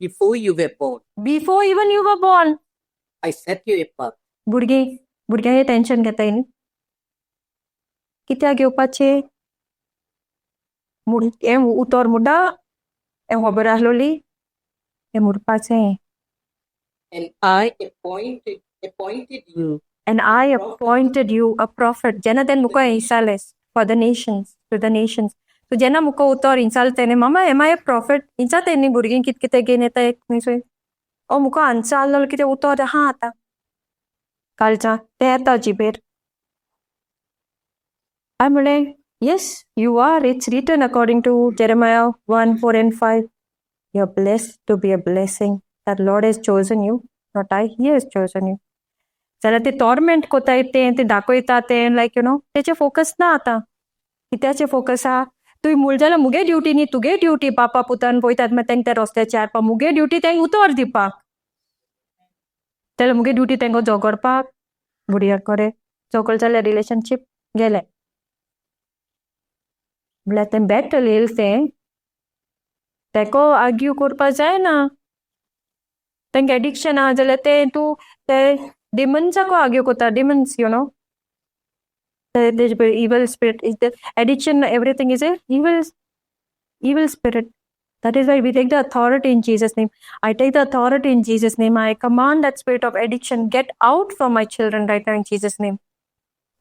before you were born. Before even you were born. I set you apart. भुरगीं भुरग्यांक हें tension घेताय न्ही, कित्याक घेवपाचें? हें उतर मुड्डा हें खबर आसलोली हें मुरपाचें. And I appointed you And I appointed you a prophet. जेन्ना तेणें मुका विचारलें for the nations, to the nations. So जेन्ना मुका उतर विचारलें तेणें, मामा, am I a prophet? विचारता न्ही भुरगीं कितें कितें घेवन येता खंयसर. ओ मुका आन्सर आहलो कितें उतर आहा आतां कालच्या तें येता जिबेर. हांवें म्हणलें, "Yes, you are. It's written according to Jeremiah 1:4 and 5. You are blessed to be a blessing, that Lord has chosen you, not I, he has chosen you." जाल्यार ते टॉर्मेंट कोताय तें ते दाखयता तें लायक you know तेचें फोकस ना आतां. कित्याचें फोकस आहा? तुवें म्हणलें जाल्यार मुगे ड्युटी न्ही, तुगे ड्युटी. बापा पुतान पळयतात मागीर तांकां त्या रस्त्याचेर हाडपाक. मुगे ड्युटी तांकां उतर दिवपाक, जाल्यार मुगे ड्युटी तांकां झगडपाक. भुरग्यां कडेन झगडलें जाल्यार रिलेशनशीप गेलें. म्हणल्यार तें बॅटल येयलें तें तेको आर्ग्यू करपा जायना. तांकां एडिक्शन आहा जाल्यार तें तूं ते डिमन्साको आर्ग्यू करता. Demons, evil spirit is the addiction. Everything is a evil spirit. That is why we take the authority in Jesus' name. I take the authority in Jesus' name. I command that spirit of addiction, get out from my children right now in Jesus' name.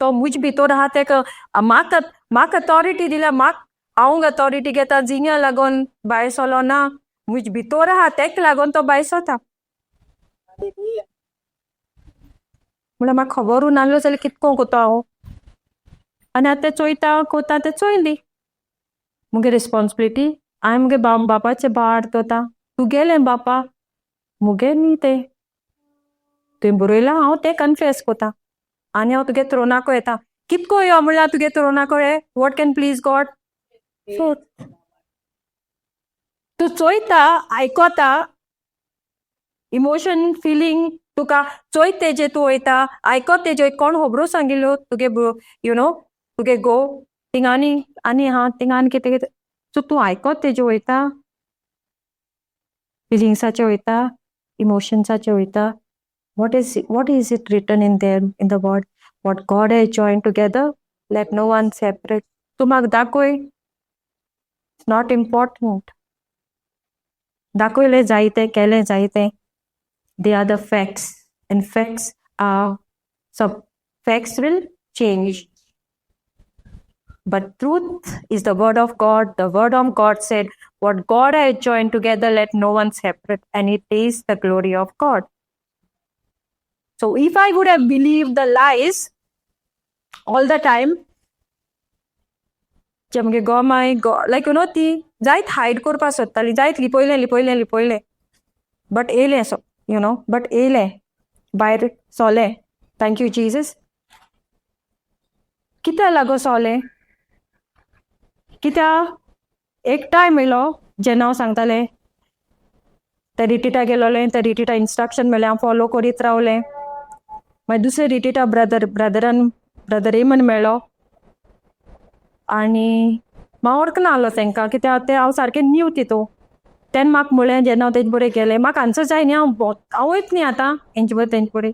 तो मुज भितर आहा तेका म्हाका authority दिल्या. म्हाक हांव authority घेता. जिंगा लागून भायर सरलो ना. मुज भितर आहा तेक लागून तो भायर सरता. म्हणल्यार म्हाका खबरूय नासलो जाल्यार कितको कोता हांव. आनी आतां चोयता कोता तें चोयली मुगे रिस्पॉन्सिबिलिटी. हांवें मुगे बापाचें भार दवरता. तुगेलें बापा, मुगे न्ही तें. तुवें बरयलां, हांव तें कन्फेस कोता आनी हांव तुगे थ्रोनाको येता. कितको यो म्हणल्यार तुगे थ्रोनाको हे. What can please God? Faith. तूं चोयता, आयकोता, इमोशन फिलींग तुका चोयत तेजे तूं वयता, आयकोत तेजे. कोण खबरो सांगिल्ल्यो तुगे you know तुगे गो थिंगा आनी आनी आहा थिंगा आनी कितें कितें. सो तूं आयकोत तेजे वयता, फिलिंग्साचे वयता, इमोशन्साचे वयता. What is it written in there in the word? What God has joined together, let no one separate. तूं म्हाका दाखय, it's not important. दाखयलें जायतें, केलें जायतें. They are the facts, and facts are so facts will change, but truth is the word of God. The word of God said, "What God has joined together, let no one separate," and it is the glory of God. So if I would have believed the lies all the time, जे मुगे गो my go like you know ती जायत hide करपाक सोदताली, जायत लिपयलें लिपयलें लिपयलें, but येयलें so you know but येयलें भायर सोलें. Thank you Jesus. कित्या लागो सोलें? कित्या एक टायम येयलो जेन्ना हांव सांगतालें त्या रिट्रीटा गेलोलें, त्या रिट्रीटा इन्स्ट्रक्शन मेळ्ळें, हांव फॉलो करीत रावलें. मागीर दुसरे रिट्रीटा ब्रदरान, ब्रदर रेमन मेळ्ळो आनी हांव वळखना आहलो तांकां, कित्याक ते हांव सारकें न्यू तितू. तेन्ना म्हाका म्हळें, जेन्ना हांव तेजे बरोबर गेलें, म्हाका आन्सर जाय न्ही, हांव हांव वयत न्ही आतां हेंचे बरोबर तेंचे बरोबर.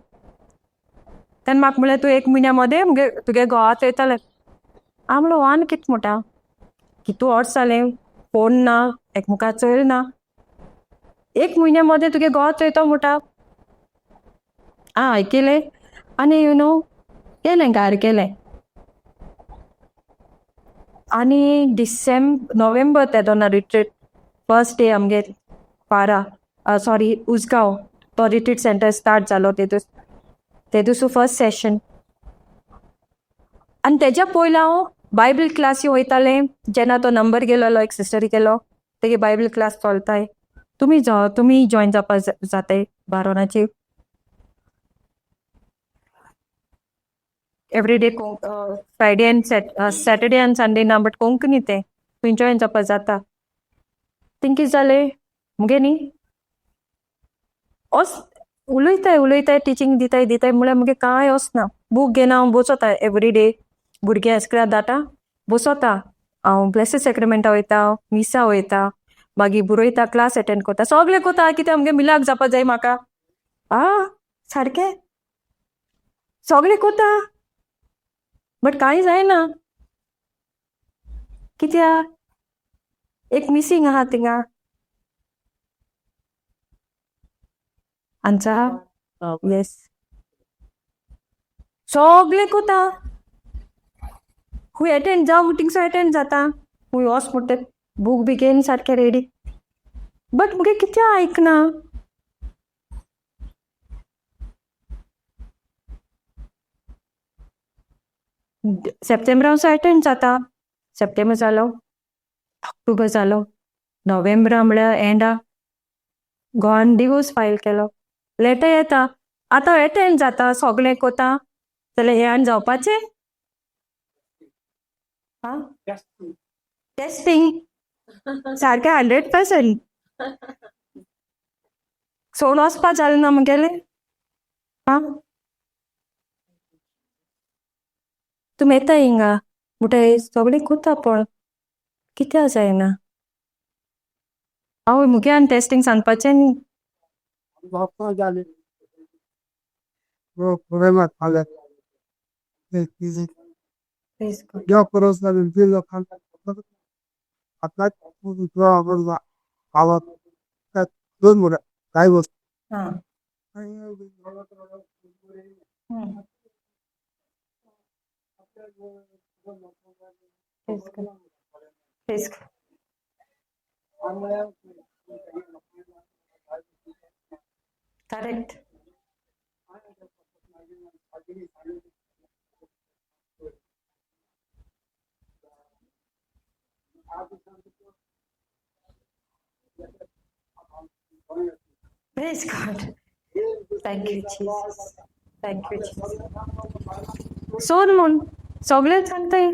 तेन्ना म्हाका म्हळें, तूं एक म्हयन्या मदें मुगे तुगे घोवात वयतालें. हांव म्हणलो, आनी कितें म्हणटा? कितू वर्स जालें, फोन ना, एकमुखार चोयल ना, एक म्हयन्या मदें तुगे घोवात वयतो म्हणटा. आं आयकलें आनी you know गेलें घार गेलें. आनी नोव्हेंबर तेदोना रिट्रीट फर्स्ट डे आमगे पारा, सॉरी, उसगांव तो रिट्रीट सेंटर स्टार्ट जालो तेदूस, तेदूस फर्स्ट सेशन. आनी तेज्या पयलीं हांव बायबल क्लासी वयतालें. जेन्ना तो नंबर गेलोलो एक सिस्टरी केलो, तेगे बायबल क्लास चलताय, तुमी जॉयन जावपा जाताय बारोनाची. Every day, Friday and Saturday and Sunday ना, बट कोंकणी तें तुवें जॉयन जावपा जाता. थिंग कितें जालें मुगे न्ही, ओस उलयताय उलयताय, टिचींग दिताय दिताय, म्हळ्यार मुगे कांय वचना. बूक घेवन हांव बसोता एवरी डे. भुरग्यां इस्कुलाक धाडटा, बसोता हांव. ब्लेसीड सेक्रेमेंटा वयता, मिसा वयता, मागीर बरयता, क्लास एटेंड करता, सगळें करता. कित्याक मुगे मिलाक जावपा जाय म्हाका. आ सारकें सगळें करता, बट कांय जायना. कित्याक? एक मिसींग आहा थिंगा. आमचा येस सगळे कोता खूंय एटेंड जावं मिटिंग्सो एटेंड जाता, खूंय वोस म्हणटा बूक बी घेवन सारकें रेडी, बट मुगे कित्याक आयकना. सप्टेंबरांसो एटेंड जाता, सप्टेंबर जालो, ऑक्टोबर जालो, नोव्हेंबरा म्हळ्यार एंडा गोवान डिवोर्स फायल केलो, लेटर येता, आतां एटेंड जाता सगळें कोता, जाल्यार हें आनी जावपाचें. आं टेस्टींग सारकें 100% सोड वचपा जालें ना मुगेलें. आं तुमी येता हिंगा म्हणटा सगळें कोता पण कित्याक जायना. आवय मुगे आनी टेस्टींग सांगपाचें न्ही. हां. Praise God. Correct. Praise God. Thank you, Jesus. Thank you, Jesus. सोद म्हूण सगळें सांगताय,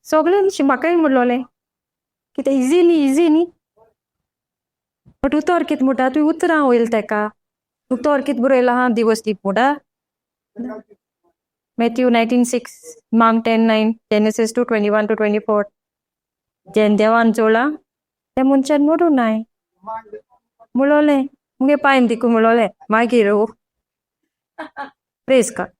सगळें म्हाकाय म्हणलोलें कितें इजी न्ही, इजी न्ही, बट उतर कितें म्हणटा तुवें उतरां वयल तेका, उतर कितें बरयलां आहा दिवस दीप म्हणटा. Matthew 19:6, Mark 10:9, Genesis 2:21-24. जेन देवान जोडलां तें मनशान मोडूं नाय म्हणलोलें मुगे पायन दिकू म्हणलोलें मागीर. Praise God.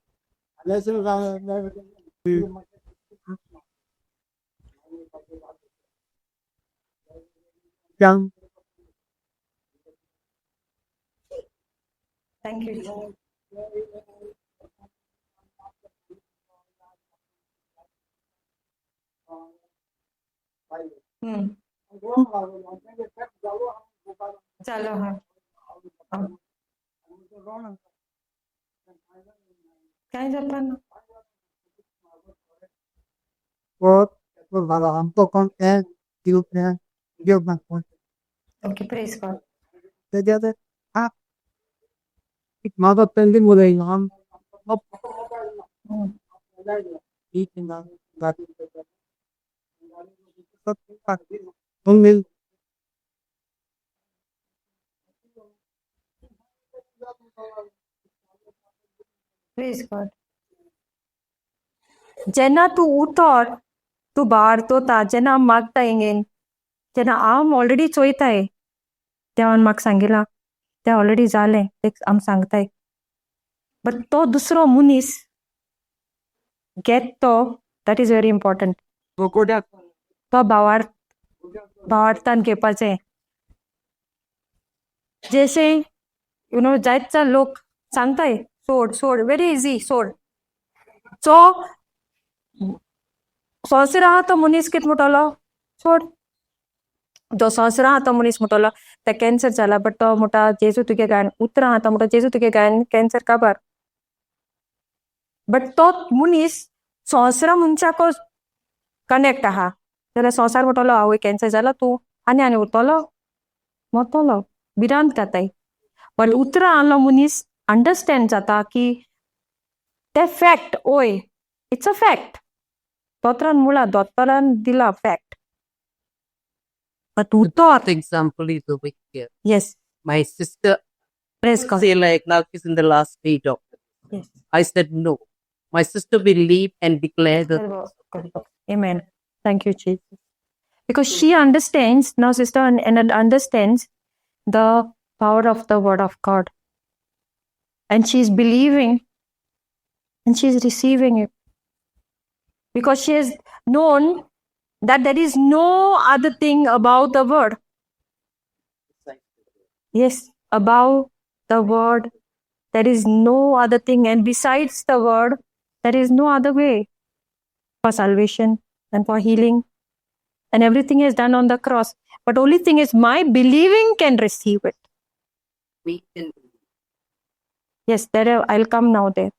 Thank you. चालो हा काय जाता ना. Okay, praise God. Praise God. जेन्ना तूं उतर तूं भार तोता, जेन्ना हांव मागता हिंगेन, जेन्ना हांव ऑलरेडी चोयताय, देवान म्हाका सांगिलां तें ऑलरेडी जालें, तें आम सांगताय, बट तो दुसरो मनीस घेत तो, that is very important. तो भावार्थ भावार्थान घेवपाचें. जशें you know जायते लोक सांगताय सोड सोड, व्हेरी इजी सोड. जो संवसार आहा तो मनीस कितें म्हणटलो सोड, जो संवसार आहा तो मनीस म्हणटलो ते कॅन्सर जाला, बट तो म्हणटा जेजू तुगे गायन उतरां आहा, तो म्हणटा जेजू तुगे गायन कॅन्सर काबार. बट तो मनीस संवसारा मनशाक कनेक्ट आहा जाल्यार संवसार म्हणटलो आवय कॅन्सर जाला तूं आनी आनी उरतलो मरतलो, भिरांत घाताय. बट उतरां आहलो मनीस अंडरस्टँड जाता की ते फॅक्ट, ओय it's a fact, दोतोरान मुळा दोतोरान दिला फॅक्ट, बट उतर. Example is over here. Yes. My sister Praise God. Say like now she's in the last day, doctor. Yes. I said no. My sister believed and declared the Amen. Thank you, Jesus. Because she understands, now sister and understands the power of the word of God. And she's believing and she's receiving it. Because she has known That there is no other thing above the word. Yes, above the word, there is no other thing. And besides the word, there is no other way for salvation and for healing. And everything is done on the cross. But only thing is, my believing can receive it. We can Yes, there I'll come now there.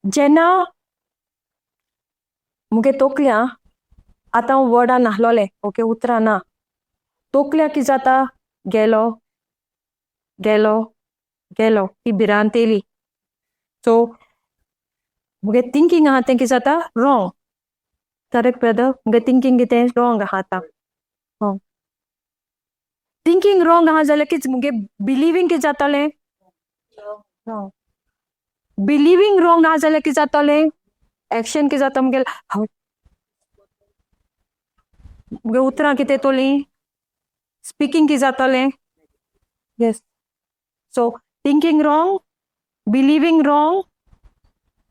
जेन्ना मुगे तोकल्या आतां हांव वर्डां नाहलोलें, okay, उतरां ना, तोकल्या कितें जाता, गेलो गेलो गेलो, ती भिरांत येयली. सो मुगे थिंकींग आहा तें कितें जाता, रॉंग. Correct brother? मुगे थिंकींग कितें रॉंग आहा आतां. थिंकींग रॉंग आहा जाल्यार कितें मुगे बिलिवींग कितें जातलें? रॉंग. बिलिवींग रॉंग ना जाल्यार कितें जातलें? एक्शन कितें जाता मुगेलें? हांव मुगे उतरां कितें येतलीं, स्पिकींग कितें जातलें? Yes, so thinking wrong, believing wrong,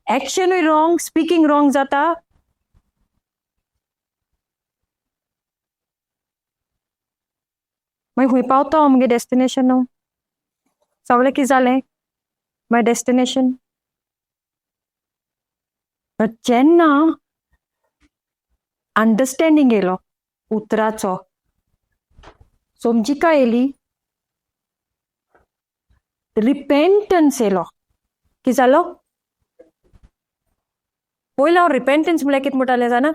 एक्शनूय wrong, speaking wrong जाता. मागीर खूंय पावता हांव मुगे डेस्टिनेशन? सगळें कितें जालें माय डेस्टिनेशन? बट जेन्ना अंडरस्टँडींग येयलो उतराचो, समजिकाय येयली, रिपेंटन्स येयलो, कितें जालो? पयलीं हांव रिपेंटन्स म्हळ्यार कितें म्हणटालें जाणा?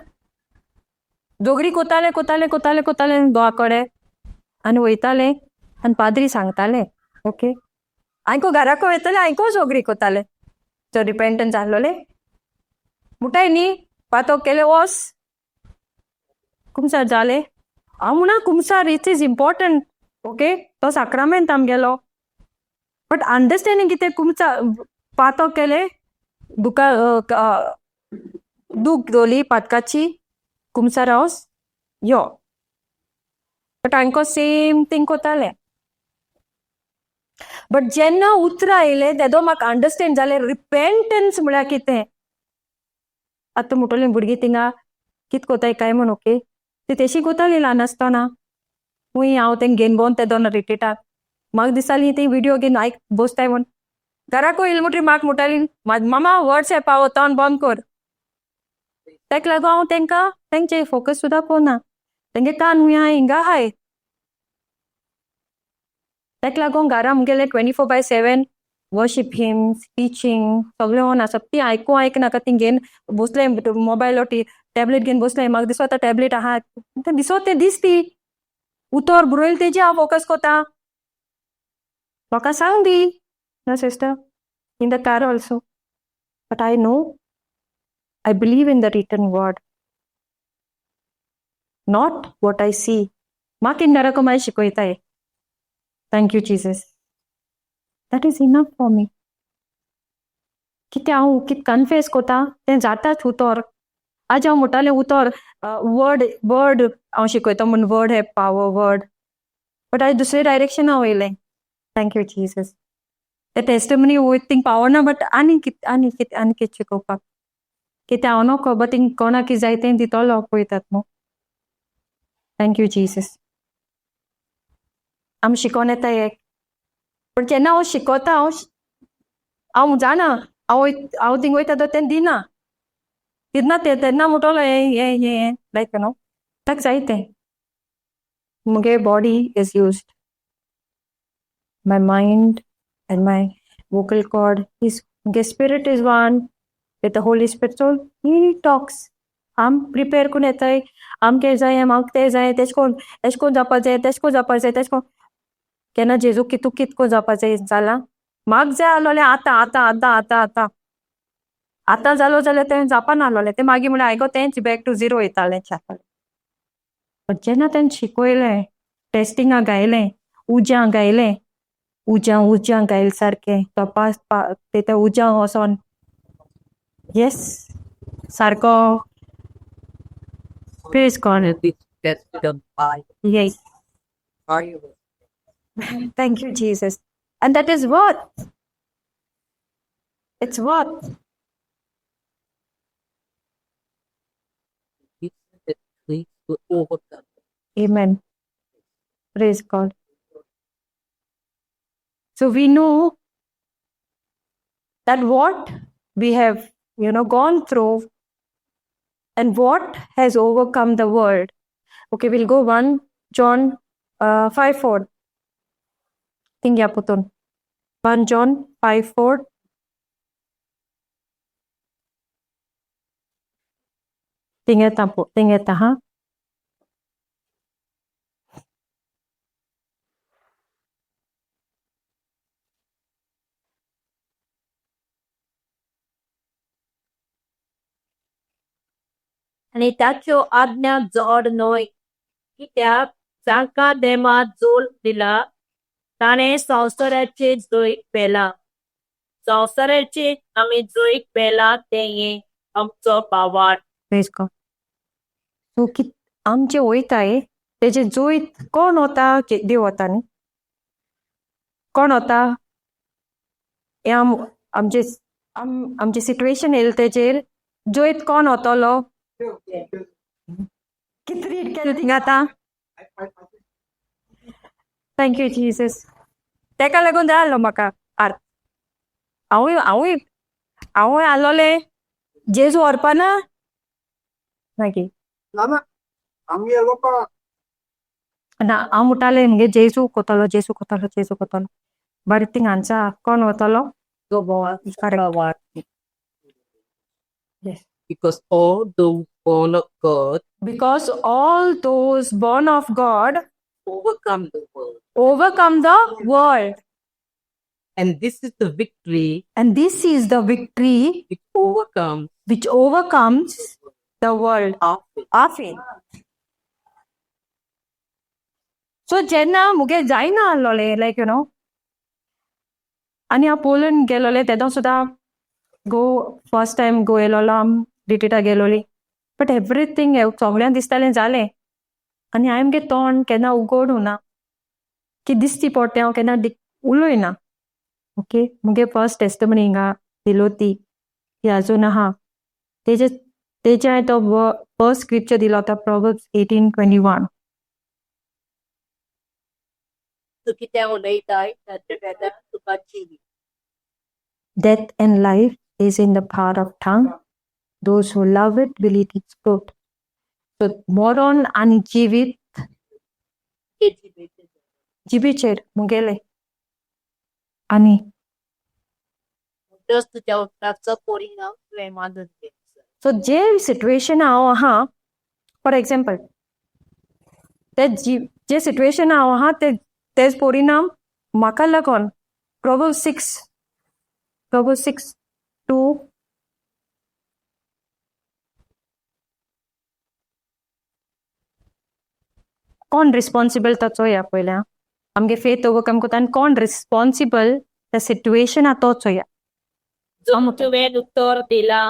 जोगरी कोताले कोताले कोताले कोताले घोवा कडेन आनी वयताले आनी पाद्री सांगताले, ओके, आयको घराको वयताले, आयको जोगरी कोताले. तो रिपेंटन्स आहलोले मुठाय न्ही, पातो केले, वोस कुमसार जाले. हांव म्हणा कुमसार it is important, okay, तो साक्रामेंत आमगेलो. बट अंडरस्टँडींग कितें, कुमसार पातो केले, दुका दूख दोली पातकाची, कुमसार हावस यो. बट हांकां सेम थींग कोताले. बट जेन्ना उतरां येयले तेदो म्हाका अंडरस्टँड जालें रिपेंटन्स म्हळ्यार कितें. आतां म्हणटलीं भुरगीं थिंगा कित कोताय काय म्हण, ओके, ती तेशी कोताली ल्हान आसतना. खूंय हांव तेंका घेवन भोंवन ते दोन रिट्रिटाक म्हाका दिसताली ती विडियो घेवन आयक बसताय म्हण. घराको येयली म्हणटरी म्हाका म्हणटाली, मामा वॉट्सएप तोंड बंद कर. ताका लागून हांव तेंकां तेंचे फोकस सुद्दां कोना, तेंगे कान हुंय आहाय हिंगा आहाय. ताका लागून घरा मुगेले 24/7 worship, hymns, teaching सगळें ऑन आसा. ती आयकूं आयकनाका, ती घेवन बसले मोबायल टॅबलेट घेवन बसले. म्हाका दिसता टॅबलेट आहा तें दिसत तें दिसती उतर बरयलें तेजेर हांव फोकस कोता. म्हाका सांग दी ना sister, in the car also. But I know, I believe in the written word, not what I see. म्हाका घराको मागीर शिकयताय. Thank you Jesus, that is enough for me. कितें हांव कितें कन्फेस कोता तें जाताच उतर. आज हांव म्हणटालें उतर वर्ड वर्ड हांव शिकयता म्हूण, word have power, word. But आयज दुसरे डायरेक्शन हांव वयलें. Thank you Jesus. ते टेस्टमनी वयता थिंग पावना, बट आनी कितें आनी कितें आनी कितें शिकोवपाक कितें हांव न्हू खबर, थिंग कोणाक कितें जाय तें दितलो पळयतात न्हू. Thank you Jesus. आमी शिकोन येता एक, पूण जेन्ना हांव शिकोता, हांव हांव जाणा, हांव हांव थिंग वयता तो तें दिना तेन्ना तें तेन्ना म्हणटलो हें हें हें लायक न्हू, ताका जाय तें. मुगे body is used, my mind and my vocal cord is, मुगे spirit is one with the Holy Spirit, so he talks. आम प्रिपेर करून येताय, आमकें जाय, म्हाका तें जाय, तेश कोन एश कोन जावपा जाय, तेश कोन जावपा जाय, तेश कोन केन्ना जेजू कितू कित कोन जावपा जाय जालां. म्हाका जाय आहलोलें आतां आतां आतां आतां आतां आतां जालो जाल्यार तें जावपा नाहलोलें तें. मागीर म्हणलें आयको तेंच बॅक टू झिरो वयतालें. बट जेन्ना तेणें शिकयलें, टेस्टिंगा गायलें, उज्या गायलें, उज्या उज्या गायलें सारकें तपास ते उज्या वचोन, येस, सारको. Praise God. That's the fire. Yes. Fire. Thank you, Jesus. And that is worth. It's worth. victory to overcome. Amen. Praise God. So we know that what we have, gone through and what has overcome the world. Okay, we'll go 1 John 5:4. Tingya putun. 1 John 5:4. Tingeta po, tingeta ha. आनी ताच्यो आज्ञा जड न्हय कित्याक जांकां देवा जोल दिला ताणें संवसाराचेर जैत पेला. संवसाराचेर आमी जैत पेला तें हें आमचो भावार्थ. Praise God. So कित आमचे वयताय तेजे जैत कोण वता? देव वता न्ही? कोण वता? हें आमचे आमचे सिट्युएशन येयलें तेजेर जैत कोण वतलो? कित रीड केलें थिंगा आतां? Thank you Jesus. तेका लागून जाय आसलो म्हाका आर्त. हांवूय हांवूय हांवूय आसलोलें जेजू व्हरपाना मागीर ना हांव म्हणटालें मुगे जेजू कोतलो, जेजू कोतलो, जेजू कोतलो. बरें थिंगा हांचा कोण वतलो? Correct. Yes. Because all those born of God Because all those born of God overcome the world. overcome the world. And this is the victory And this is the victory which overcomes which overcomes the world. our faith. Our faith. So जेन्ना मुगे जायना आसलोलें लायक you know आनी हांव Poland गेलोलें तेदो सुद्दां गो first time गो येयलोलो आम रिट्रीटा गेलोली. But everything सगळ्यांक दिसतालें जालें आनी हांवें मुगे तोंड केन्ना उगडूं ना की दिसती पडटा हांव केन्ना उलयना. ओके, मुगे फर्स्ट टेस्टमनी हिंगा दिलो ती ती आजून आहा. तेजे तेजे हांवें तो फर्स्ट स्क्रिप्चर दिलो तो प्रोवर्ब्स 18:21. तूं कितें उलयताय ताचे वेल्यान तुका जिवीत. Death and life is in the power of tongue. Those who love it will eat its fruit. So मरण आनी जिवीत ते जिबेचेर. जिबेचेर मुगेले आनी म्हणटच तुज्या उतराचो परिणाम तुवें मानून घेवंक जाय. सो जे सिट्युएशन हांव आहा, फॉर एग्जाम्पल ते जे सिट्युएशन हांव आहा ते तेज परिणाम म्हाका लागून Proverbs 6:2. कोण रिस्पॉन्सिबल तो चोया पयलें आमगे फेथ ओवरकम करता आनी कोण रिस्पॉन्सिबल त्या सिट्युएशन आहा तो चोया. जर तुवें उतर दिलां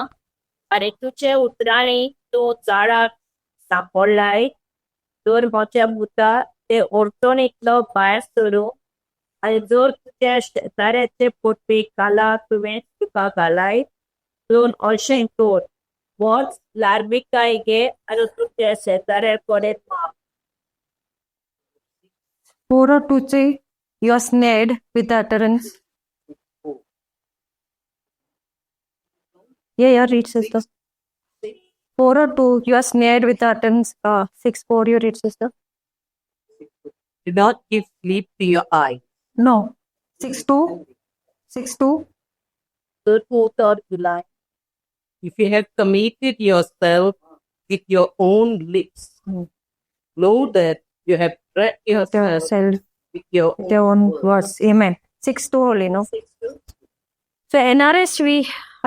आनी तुजे उतरांनी तूं जाळाक सांपडलाय तर म्हज्या मुखार ते अडचणींतलो भायर सरूं आनी जर तुज्या शेजाऱ्याचे पोटपी काला तुवें तुका घालाय तर अशें कर, वच ल्हारविकाय घे आनी तुज्या शेजाऱ्या कडेन माग. 4:2 say you are snared with the utterance. Yeah, read sister. 4:2 you are snared with the utterance. 6:4 you read sister. Do not give sleep to your eyes. No. 6:2. 6:2. तर तूं उतर दिलाय If you have committed yourself with your own lips, know that you have trapped yourself Yourself with your with your own words. Amen. 6:2 only, no? 6:2. So NRSV,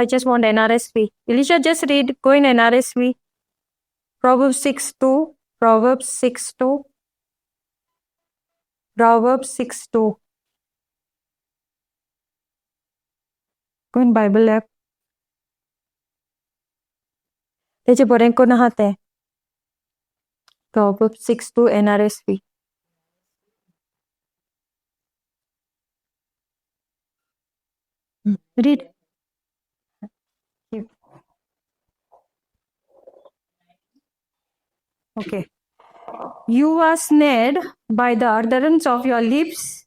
I just want NRSV. Elisha, just read, go in NRSV. Proverbs 6:2. Proverbs 6:2. Proverbs 6:2. Go in Bible app. तेजे बरें कोण आहा तें. Proverbs 6:2 NRSV. Read. Okay. You are snared by the utterance of your lips,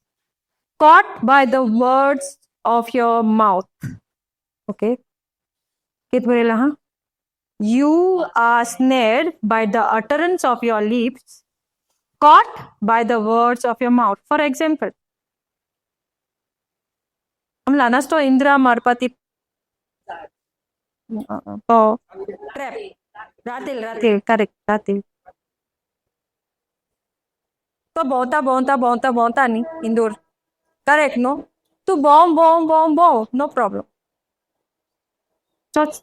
caught by the words of your mouth. Okay. कित बरयलां हा? You are snared by the utterance of your lips, caught by the words of your mouth. For example, आमी ल्हान आसतो इंद्रा मारपा ती तो trap रातेल रातेल correct रातेल तो भोंवता भोंवता भोंवता भोंवता न्ही इंदूर करेक्ट न्हू तूं भोंव भोंव भोंव भोंव नो प्रॉब्लम तोच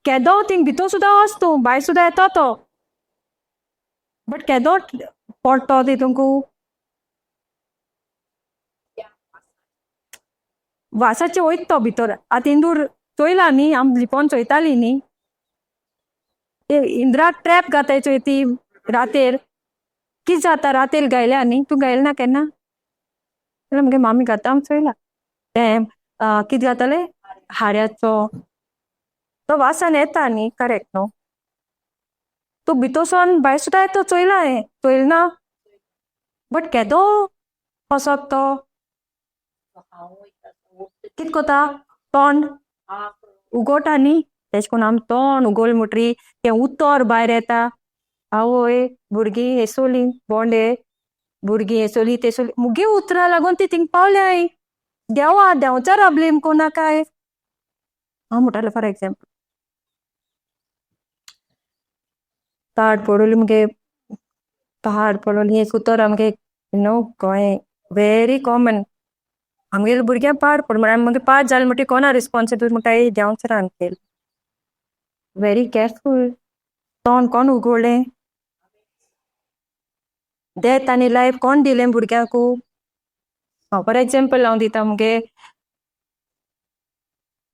केदो थिंग भितर सुद्दां वच तूं भायर सुद्दां येतो तो बट केदो पडटो तितूंकू वासाचे वयत तो भितर आतां इंदूर चोयला न्ही आम लिपोन चोयताली न्ही ते इंद्राक ट्रॅप घाताय चोय ती रातेर कित जाता रातेर गायल्या न्ही तूं गायले ना केन्ना जाल्यार मुगे मामी घाता आम चोयला तें कित घाताले हाऱ्याचो तो वासान येता न्ही करेक्ट न्हू तूं भितरसून भायर सुद्दां येता चोयला हांवें चोयल ना बट केदो कसो तो कित कोता तोंड उगोटा न्ही तेश कोन आम तोंड उगोल मुटरी तें उतर भायर येता आवय भुरगीं हेसोली बोंडे भुरगीं हेसोली तेसोली मुगे उतरां लागून ती थिंग पावल्याय देवा देंवचारा ब्लेम कोनाकाय हांव म्हणटालें फॉर एग्जाम्पल ताड पडोली मुगे पहाड पडोली एक उतर आमगे you know Goa very common आमगेले भुरग्यांक पाड पड म्हळ्यार मागीर पाड जालें म्हणटकीर कोणा रिस्पॉन्सिबल म्हणटा देंवचारान केल व्हेरी केरफूल तोंड कोण उगडलें डेथ आनी लायफ कोण दिलें भुरग्यांकू फॉर एग्जाम्पल हांव दिता मुगे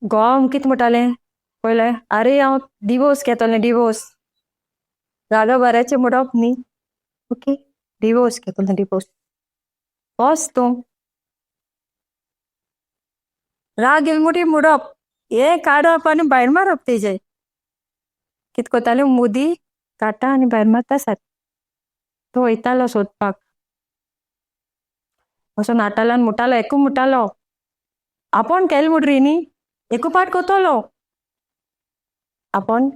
घोव कितें म्हणटालें पयलें आरे हांव डिवोर्स घेतलें डिवोर्स जालो बऱ्याचें म्हणप न्ही ओके डिवोर्स घेतलें डिवोर्स बस तूं राग येयलो म्हणटकीर म्हणप हें काडप आनी भायर मारप तेजें कित कोतालें मुदी काडटा आनी भायर मारता सारकें तो वयतालो सोदपाक असो नाटालान मुटालो एकू मुटालो आपूण केलें म्हणटरी न्ही एकू पाट कोतलो आपूण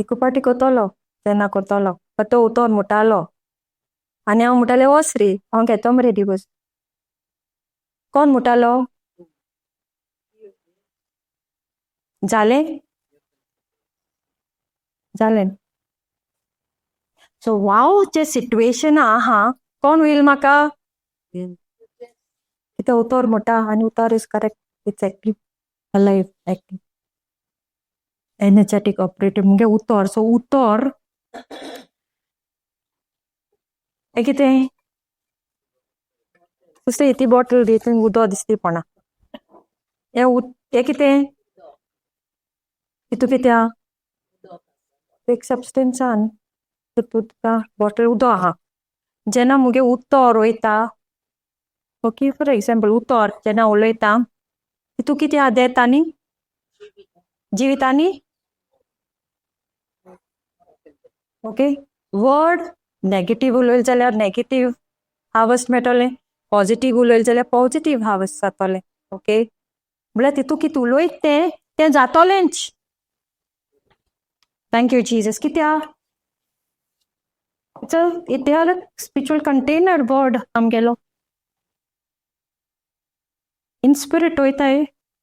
एकू पाटी कोतलो तेन्ना कोतलो तो उतोर मुटालो आनी हांव मुटालें वच रे हांव घेतो मरे डिवोर्स कोण मुटालो जालें जालें सो वाव जे सिट्युएशन आहा कोण वयल म्हाका कितें उतर म्हणटा आनी उतर is correct it's active alive active energetic operative मुगे उतर सो उतर हें कितें दुसरी ती बॉटल दी थंय उदक दिसती पडना हें हें कितें तितू कितें आहा एक सबस्टन्स आहा तुका बॉटल उदक आहा जेन्ना मुगे उतर वयता ओके फॉर एग्जाम्पल उतर जेन्ना उलयता तितू कितें आहा देत आनी जिवीत आनी ओके वर्ड नेगेटीव उलयलें जाल्यार नेगेटीव हार्वस्ट मेळटलें पॉजिटीव उलयलें जाल्यार पॉजिटीव हार्वस्ट जातलें ओके म्हळ्यार तितू कितें उलयत तें तें जातलेंच thank you Jesus कित्याक it's a they are a spiritual container word आमगेलो इन स्पिरिट वयताय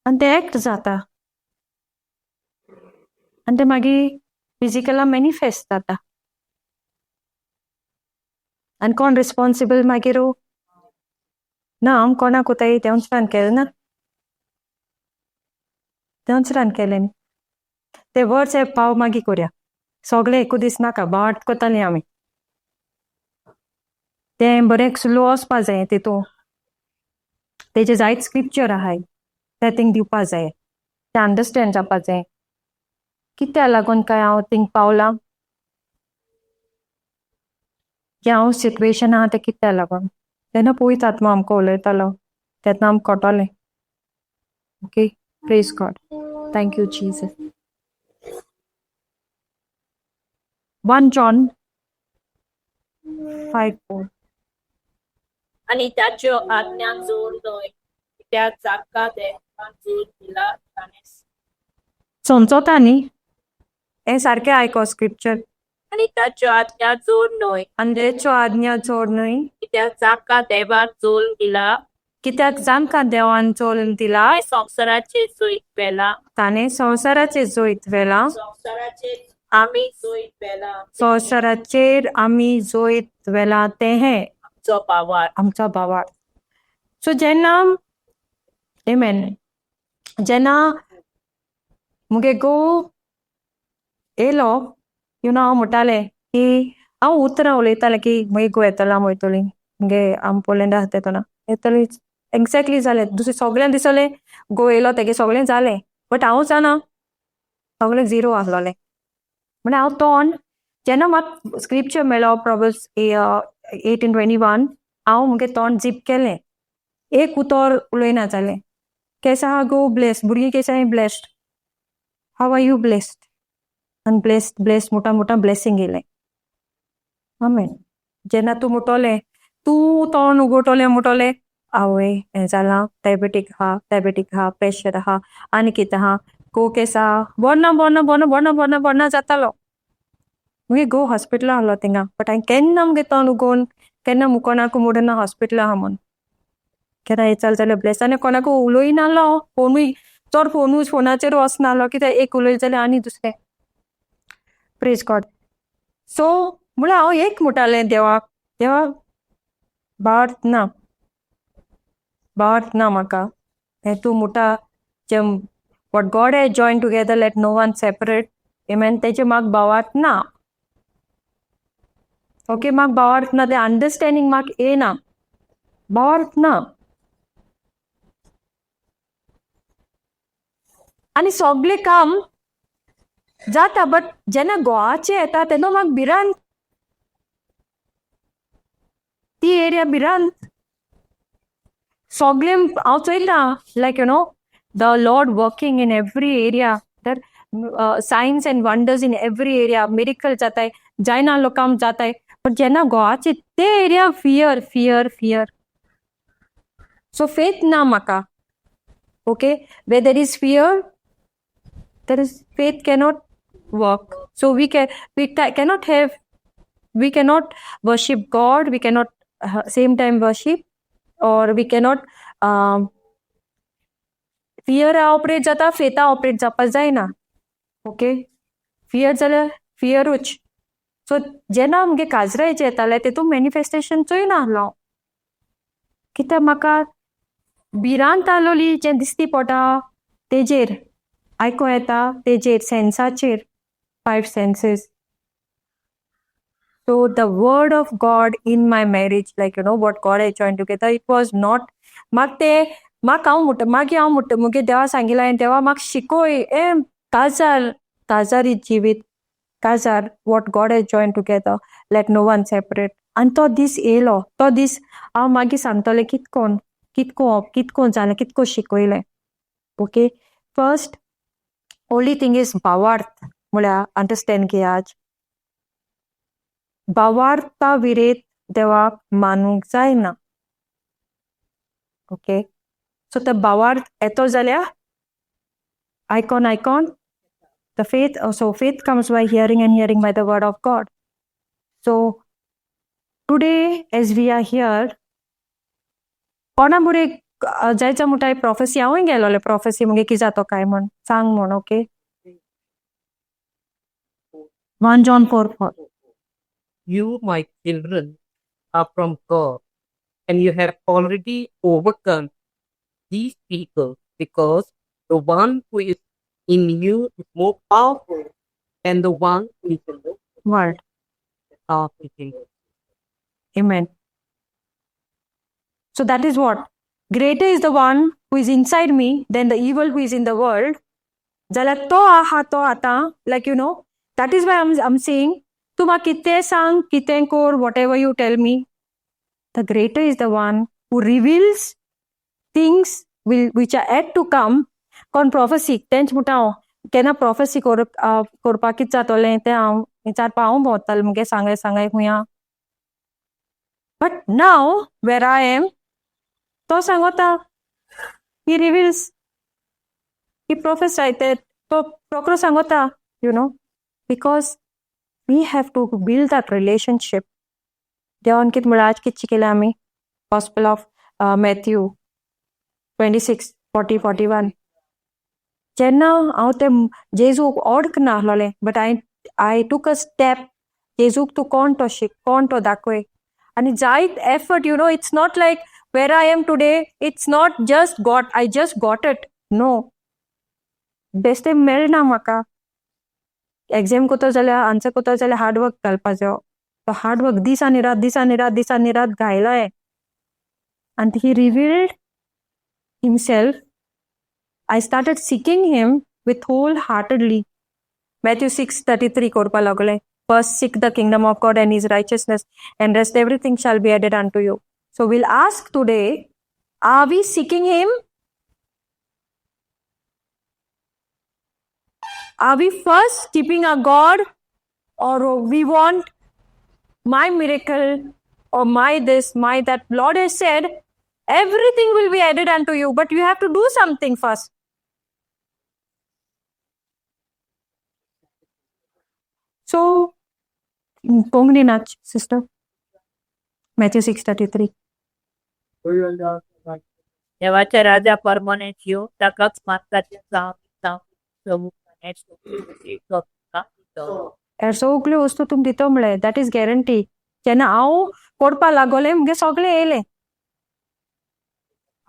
आनी ते एक्ट जाता आनी ते मागीर फिजिकला मॅनिफेस्ट जाता आनी कोण रिस्पॉन्सिबल मागीर ना हांव कोणाक कोताय देंवचारान केलें ना देंवचारान केलें न्ही ते वर्ड्स हे पाव मागीर कोरया सगळे एकू दीस नाका बाट कोताली आमी तें बरें स्लो वचपा जाय तितू तेजे जायत स्क्रिप्चर आहाय ते थिंग दिवपा जाय ते अंडरस्टँड जावपा जाय कित्या लागून काय हांव थिंग पावलां की हांव सिट्युएशन आहा तें कित्या लागून तेन्ना पळयता आत्मा आमकां उलयतालो तेन्ना आमकां कळटलें okay praise God thank you Jesus. 1 John 5:4. आनी ताच्यो आज्ञा जोड न्हय, कित्याक जाका देवान जोड दिला ताणें समजता न्ही हें सारकें आयको स्क्रिप्चर. आनी ताच्यो आज्ञा जोड न्हय, आनी तेच्यो आज्ञा चोड न्हय, कित्याक जाका देवान जोड दिला कित्याक जांकां देवान चोलन दिला ताणें संवसाराचेर जैत व्हेलां. ताणें संवसाराचेर जैत व्हेलां. संवसाराचेर आमी जैत व्हेलां संवसाराचेर आमी जैत व्हेलां तें हें आमचो भावार्थ. आमचो भावार्थ. सो जेन्ना, आमेन, जेन्ना मुगे घोव येयलो, you know, हांव म्हणटालें की हांव उतरां उलयतालें की मुगे घोव येतलो, आमी वयतलीं मुगे, आम पोलंडा आसा तेदोना येतली. एग्जॅक्टली जालें. दुसरें सगळ्यांक दिसलें घोव येयलो, तेगे सगळें जालें, बट हांव जाणा सगळें झिरो आसलोलें. म्हणल्यार हांव तोंड जेन्ना म्हाका स्क्रिप्चर मेळ्ळो, प्रोवर्ब्स 18:21, हांव मुगे तोंड जीप केलें, एक उतर उलयना जालें. केसो आहा घोव ब्लेस्ड, भुरगीं केसाय blessed, how are you blessed? आनी ब्लेस्ड ब्लेस्ड मोठा मोठा ब्लेसींग येयलें. आमेन. जेन्ना तूं म्हणटलें, तूं तोंड उगडटलें, म्हणटलें आवय हें जालां, डायबेटीक आहा, डायबेटीक आहा, प्रेशर आहा, आनी कितें आहा, घोव केसो आहा, बरो ना, बरो ना, बरो ना, बरो ना, बरो ना, बरो ना जातालो. मुगे घोव हॉस्पिटला आहलो थिंगा, बट हांवें केन्ना मुगे तोंड उगोवन केन्ना कोणाकू म्हणूना हॉस्पिटला आहा म्हूण. केन्ना हें चल जाल्यार ब्लेस. आनी कोणाकू उलयनासलो फोनूय, चड फोनूच फोनाचेर वचनासलो, कित्याक एक उलयलें जाल्यार आनी दुसरें. Praise God. सो म्हळ्यार हांव एक म्हणटालें देवाक, देवा भावार्थ ना, भावार्थ ना म्हाका, हें तूं म्हणटा जें what God has join together, let no one separate, amen, तेजें म्हाका भावार्थ ना. ओके, म्हाका भावार्थ ना, तें अंडरस्टँडींग म्हाका येना, भावार्थ ना. आनी सगळें काम जाता, बट जेन्ना घोवाचें येता तेन्ना म्हाका भिरांत, ती एरिया भिरांत. सगळें हांव चोयलां, like you know the Lord working in every area, there signs and wonders in every area, miracle जाताय, जायना लोकांक जाताय, बट जेन्ना घोवाचे ते area fear, fear, fear. So faith ना म्हाका. Okay, where there is fear, there is faith cannot work. So we cannot have, we cannot worship God, we cannot same time worship, or we cannot fear operate जाता, फेथा operate जावपा जायना. Okay, fear जाल्यार फियरूच. So जेन्ना आमगे काजरायचें येतालें तेतून manifestation चोयना आसलो हांव, कित्याक म्हाका भिरांत आसलोली जें दिसती पडटा तेजेर, आयको येता तेजेर, सेन्साचेर, 5 senses. So the word of God in my marriage, like you know what God has joined together, it was not, म्हाका तें, म्हाका हांव म्हणटा, मागीर हांव म्हणटा मुगे देवा सांगिल्लें, देवा म्हाका शिकोय हें काजार, काजारी जिवीत, काजार, what God has joined together, let no one separate. आनी तो दीस येयलो, तो दीस हांव मागीर सांगतलें कितकोन, कितको, कितको जालें, कितको शिकयलें. Okay, first only thing is भावार्थ म्हळ्यार अंडरस्टँड की आज भावार्था विरेत देवाक मानूंक जायना. ओके, सो तो भावार्थ येतो जाल्यार आयकोन आयकोन the faith, so faith comes by hearing and hearing by the word of God. So today as we are here, कोणा मुरे जायचा म्हणटा प्रोफेसी, हांवूय गेलोलें प्रोफेसी मुगे कितें जातो काय म्हण सांग म्हण. Okay, 1 John 4:4. You, my children, are from God, and you have already overcome these people, because the one who is in you is more powerful than the one who is in the world. Amen. So that is what? Greater is the one who is inside me than the evil who is in the world. जाल्यार तो आहा तो आतां, like you know, that is why I'm saying, तूं म्हाका कितें सांग, कितें कर, whatever you tell me, the greater is the one who reveals things will which are yet to come. कोण प्रोफेसी तेंच म्हणटा हांव, केन्ना प्रोफेसी करपाक कितें जातलें तें हांव विचारपा हांव भोंवतालें मुगे सांगाय सांगाय खुंया. But now where I am, तो सांगता, he reveals, he prophesy, ते तो रोकडो सांगता, because we have to build that relationship. देवान कितें म्हळ्यार आज कितें शिकयलें आमी? Gospel of Matthew 26:40-41. जेन्ना हांव ते जेजूक ओडक नासलोलें, but I took a step. जेजूक तूं कोण तो शीक, कोण तो दाखय, आनी जायत effort. It's not like where I am today, it's not just got, I just got it. No, बेश्टें मेळना म्हाका. एग्जाम कोतो जाल्यार, आन्सर कोतो जाल्यार हार्ड वर्क घालपा जायो. तो हार्ड वर्क दीस आनी रात, दीस आनी रात, दीस आनी रात घायलाय आनी he revealed himself. I started seeking him with wholeheartedly. Matthew 6:33 करपा लागले. First seek the kingdom of God and his righteousness, and rest everything shall be added unto you. So we'll ask today, are we seeking him? Are we first keeping our God, or we want my miracle or my this, my that? Lord has said, everything will be added unto you, but you have to do something first. So, Konkani Nach, sister. Matthew 6:33. देवाच्या राजा permanent येवन ताकाच मागता जावं हेर सगल्यो वस्तू तुमकां दितो म्हळें, that is guarantee. जेन्ना हांव कोडपा लागोलें, मुगे सगळें येयलें.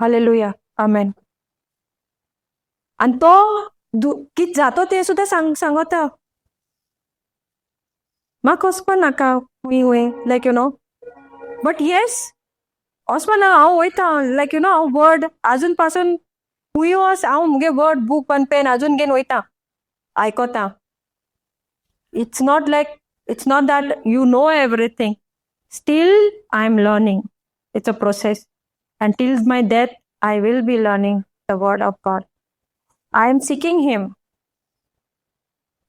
हालेलुया, आमेन. आनी तो कित जातो तें सुद्दां सांग सांगता. म्हाका वचपा नाका खूंय खूंय, like but yes, वचपा ना. हांव वयता, लायक you know हांव वर्ड आजून पासून खूंय वच, हांव मुगे वर्ड बूक आनी पेन आजून घेवन वयता, आयकोता. It's not like, it's not that you know everything. Still I am learning. It's a process, and till my death I will be learning the word of God. I am seeking him,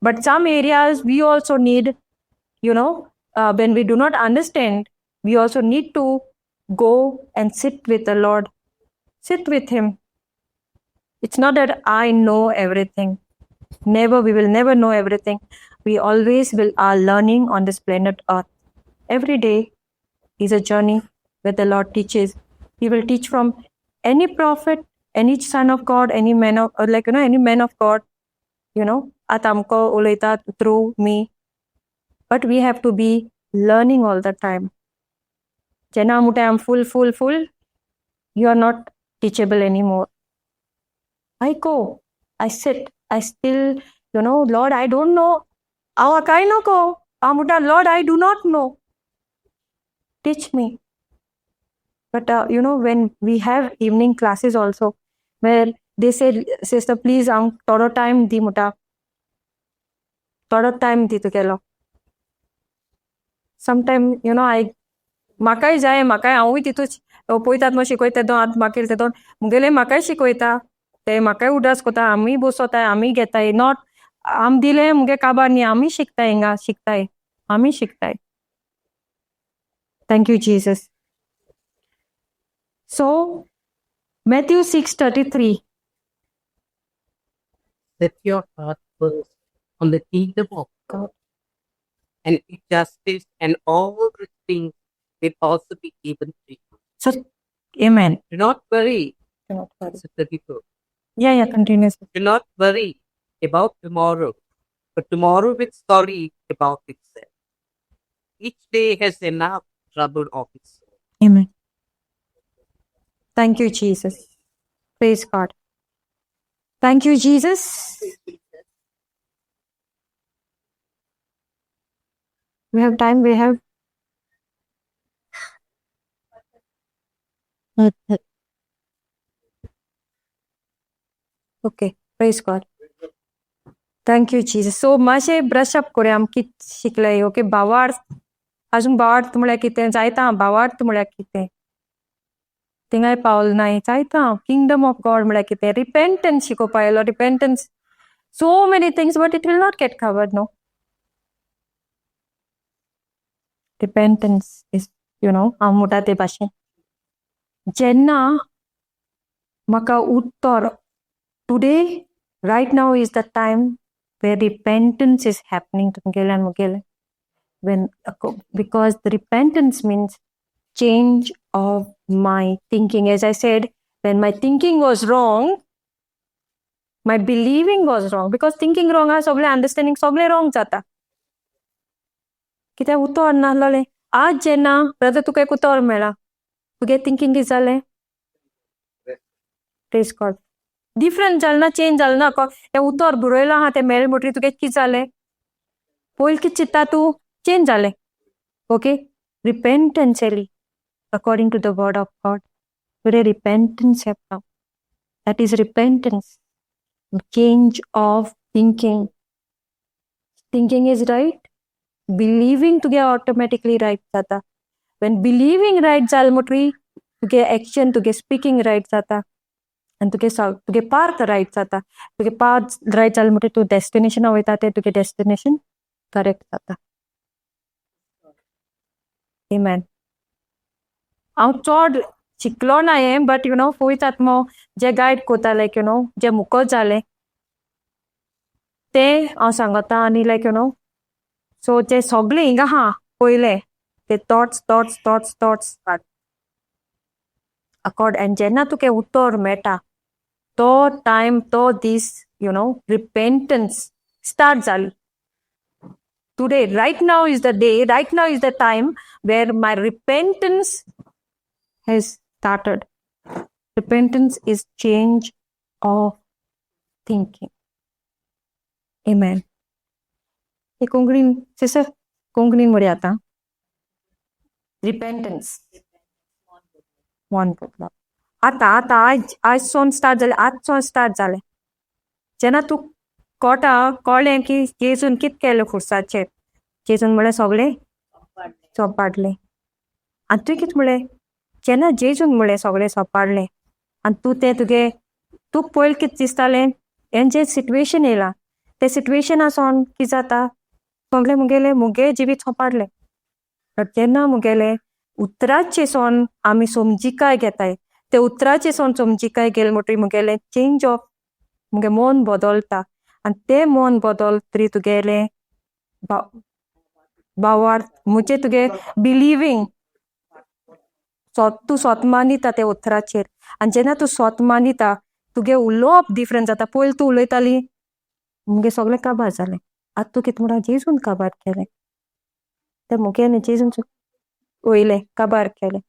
but some areas we also need, when we do not understand, we also need to go and sit with the Lord, sit with him. It's not that I know everything. Never, we will never know everything. We always will are learning on this planet Earth. Every day is a journey where the Lord teaches. He will teach from any prophet, any son of God, any man of, like, any man of God, आतां आमकां उलयता through me. But we have to be learning all the time. जेन्ना म्हणटा I'm full, full, full, you are not teachable anymore. I go, I sit, I still, Lord, I don't know. हांव कांय नको. हांव म्हणटा, Lord, I do not know. Teach me. But when we have evening classes also, where they say, sister, please, हांव थोडो time दी म्हणटा, थोडो time दी तुगेलो. Sometime I म्हाकाय जाय, म्हाकाय हांवूय तितूच पळयतात मग शिकयता तो आतां मागीर ते दोन मुगेले म्हाकाय शिकयता, ते म्हाकाय उडास कोता, आमी बसोताय, आमी घेताय. Not आम दिले मुगे काबार न्ही, आमी शिकताय, हिंगा शिकताय, आमी शिकताय. Thank you, Jesus. So Matthew 6:33. Set your heart first on the kingdom of God and justice, and all the things will also be given to you. So, amen. Do not worry. Do not worry. It's 34. Yeah, continue. Do not worry about tomorrow, but tomorrow will worry about itself. Each day has enough trouble of its own. Amen. Thank you, Jesus. Praise God. Thank you, Jesus. We have time. We have. Okay. Praise God. Thank you, Jesus. So, मातशें brush up करूया आमी कित शिकले. Okay, भावार्थ अजून भावार्थ म्हळ्यार कितें जायता, भावार्थ म्हळ्यार कितें थिंगाय पावल नाय जायता. किंगडम ऑफ गॉड म्हळ्यार कितें, रिपेंटन्स शिकोवपा आयलो, repentance, so many things, but it will not get covered, no. Repentance is, you know, हांव म्हणटा ते भाशेन जेन्ना म्हाका उत्तर, today, right now is the time where repentance is happening तुमगेलें आनी मुगेलें, when, because the repentance means change of my thinking. As I said, when my thinking was wrong, my believing was wrong, because thinking wrong आहा, सगळें understanding सगळें wrong जाता. कित्याक उतर नासलोलें. आज जेन्ना brother तुका एक उतर मेळ्ळा, तुगे थिंकींग कितें जालें? प्रेज गॉड, डिफरंट जालें ना? चेंज जालें ना? तें उतर बरयलां आहा, तें मेळ्ळें म्हणटकीर तुगे कितें जालें? पयलीं कितें चिंत्ता तूं, चेंज जालें. ओके, रिपेंटन्स येयली according to the word of God. Today repentance happen. That is repentance, change of thinking. Thinking is right, believing तुगे automatically right जाता. When believing right जालें म्हणटकीर तुगे action, तुगे speaking right जाता आनी तुगे तुगे पाथ रायट जाता. तुगे पाथ रायट जालें म्हणटकीर तूं डेस्टिनेशना वयता, तें तुगे डेस्टिनेशन करेक्ट जाता. Amen. हांव चड शिकलो ना हें, बट you know, पवित्र आत्मो जे गायड कोता, लायक you know, जे मुकोत जालें तें हांव सांगता. आनी लायक you know, सो जे सगळे हिंगा आहा पयले ते thoughts, thoughts, thoughts, thoughts accord. आनी जेन्ना तुका उतर मेळटा, तो टायम, तो दीस, you know, repentance start जाली. Today, right now is the day, right now is the time where my repentance has started. Repentance is change of thinking. Amen. हे कोंकणीन सिस्टर, कोंकणीन म्हणया आतां. रिपेंटन्स मन बदलप. आतां आतां आयज आयज सोन स्टार्ट जालें, आज सोन स्टार्ट जालें. जेन्ना तूं कोटा कळ्ळें की जेजून कितें केलें खुर्साचेर, जेजून म्हणलें सगळें सोपाडलें. आनी तुवें कितें म्हणलें? जेन्ना जेजून म्हणलें सगळें सोपाडलें आनी तूं तें तुगे तुका पयलीं कितें दिसतालें, हें जें सिट्युएशन येयलां तें सिट्युएशना सावन कितें जाता, सगळें मुगेलें मुगे जिवीत सोपाडलें. बट जेन्ना मुगेलें उतराचे सोन आमी समजिकाय घेताय, ते उतराचे सोन समजिकाय गेले म्हणटकीर मुगेलें चेंज ऑफ मुगे मन बदलता. आनी तें मन बदल तरी तुगेलें भावार्थ म्हणजे तुगे बिलिवींग, तूं स्वत मानिता त्या उतराचेर. आनी जेन्ना तूं स्वत मानिता, तुगे उलोवप डिफरंट जाता. पयलीं तूं उलयताली मुगे सगळें काबार जालें, आतां तूं कितें म्हणटा? जेजून काबार केलें तें मुगे न्ही, जेजून वयलें काबार केलें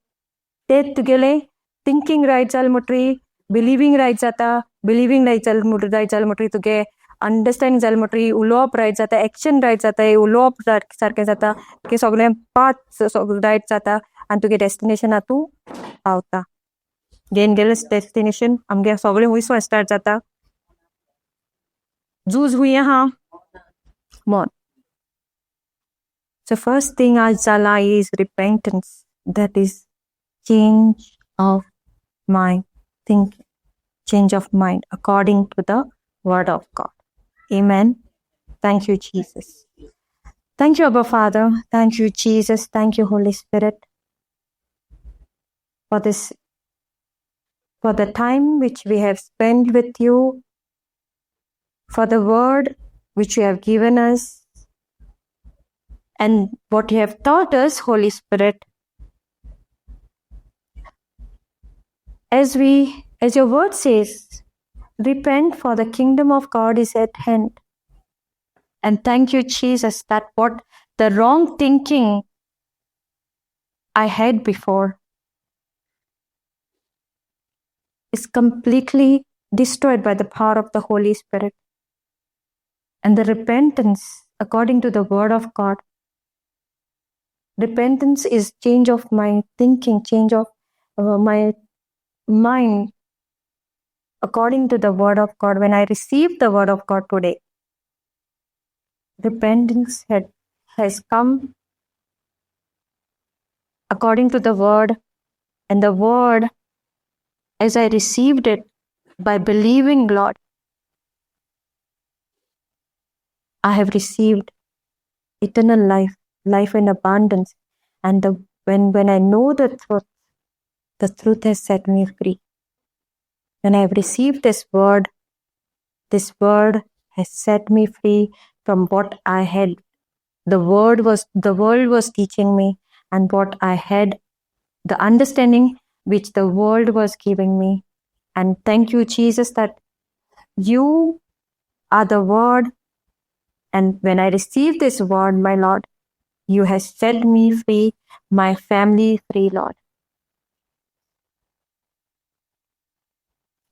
तें. तुगेलें थिंकींग रायट जालें म्हणटकीर बिलिवींग रायट जाता. बिलिवींग रायट जालें म्हणटकीर, रायट जालें म्हणटकीर तुगे अंडरस्टँड जालें म्हणटकीर उलोवप रायट जाता, एक्शन रायट जाता, उलोवप सारकें जाता, तुगे सगळें पाथ रायट जाता आनी तुगे डेस्टिनेशना तूं पावता. घेन गेलें डेस्टिनेशन आमगे सगळें हुंयसो स्टार्ट जाता? झूज हुंय आहा? मन. So first thing आज जाला is repentance. That is change of my thinking, change of mind according to the word of God. Amen. Thank you, Jesus. Thank you, Abba Father. Thank you, Jesus. Thank you, Holy Spirit, for this, for the time which we have spent with you, for the word which you have given us, and what you have taught us, Holy Spirit. As your word says, repent, for the kingdom of God is at hand. And thank you, Jesus, that what the wrong thinking I had before is completely destroyed by the power of the Holy Spirit. And the repentance, according to the word of God, repentance is change of my thinking, change of my mind according to the word of God. When I received the word of God today, repentance has come according to the word, and the word, as I received it by believing, Lord, I have received eternal life, life in abundance. And when I know the truth has set me free. When I have received this word has set me free from what I had. The world was teaching me, and what I had, the understanding which the world was giving me. And thank you, Jesus, that you are the word. And when I received this word, my Lord, you have set me free, my family free, Lord.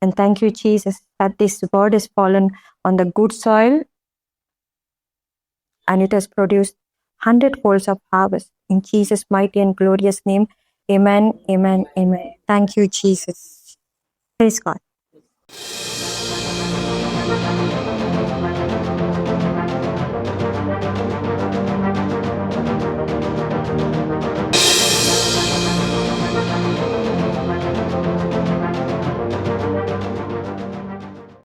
And thank you, Jesus, that this word has fallen on the good soil and it has produced 100 folds of harvest. In Jesus' mighty and glorious name, amen, amen, amen. Thank you, Jesus. Praise God.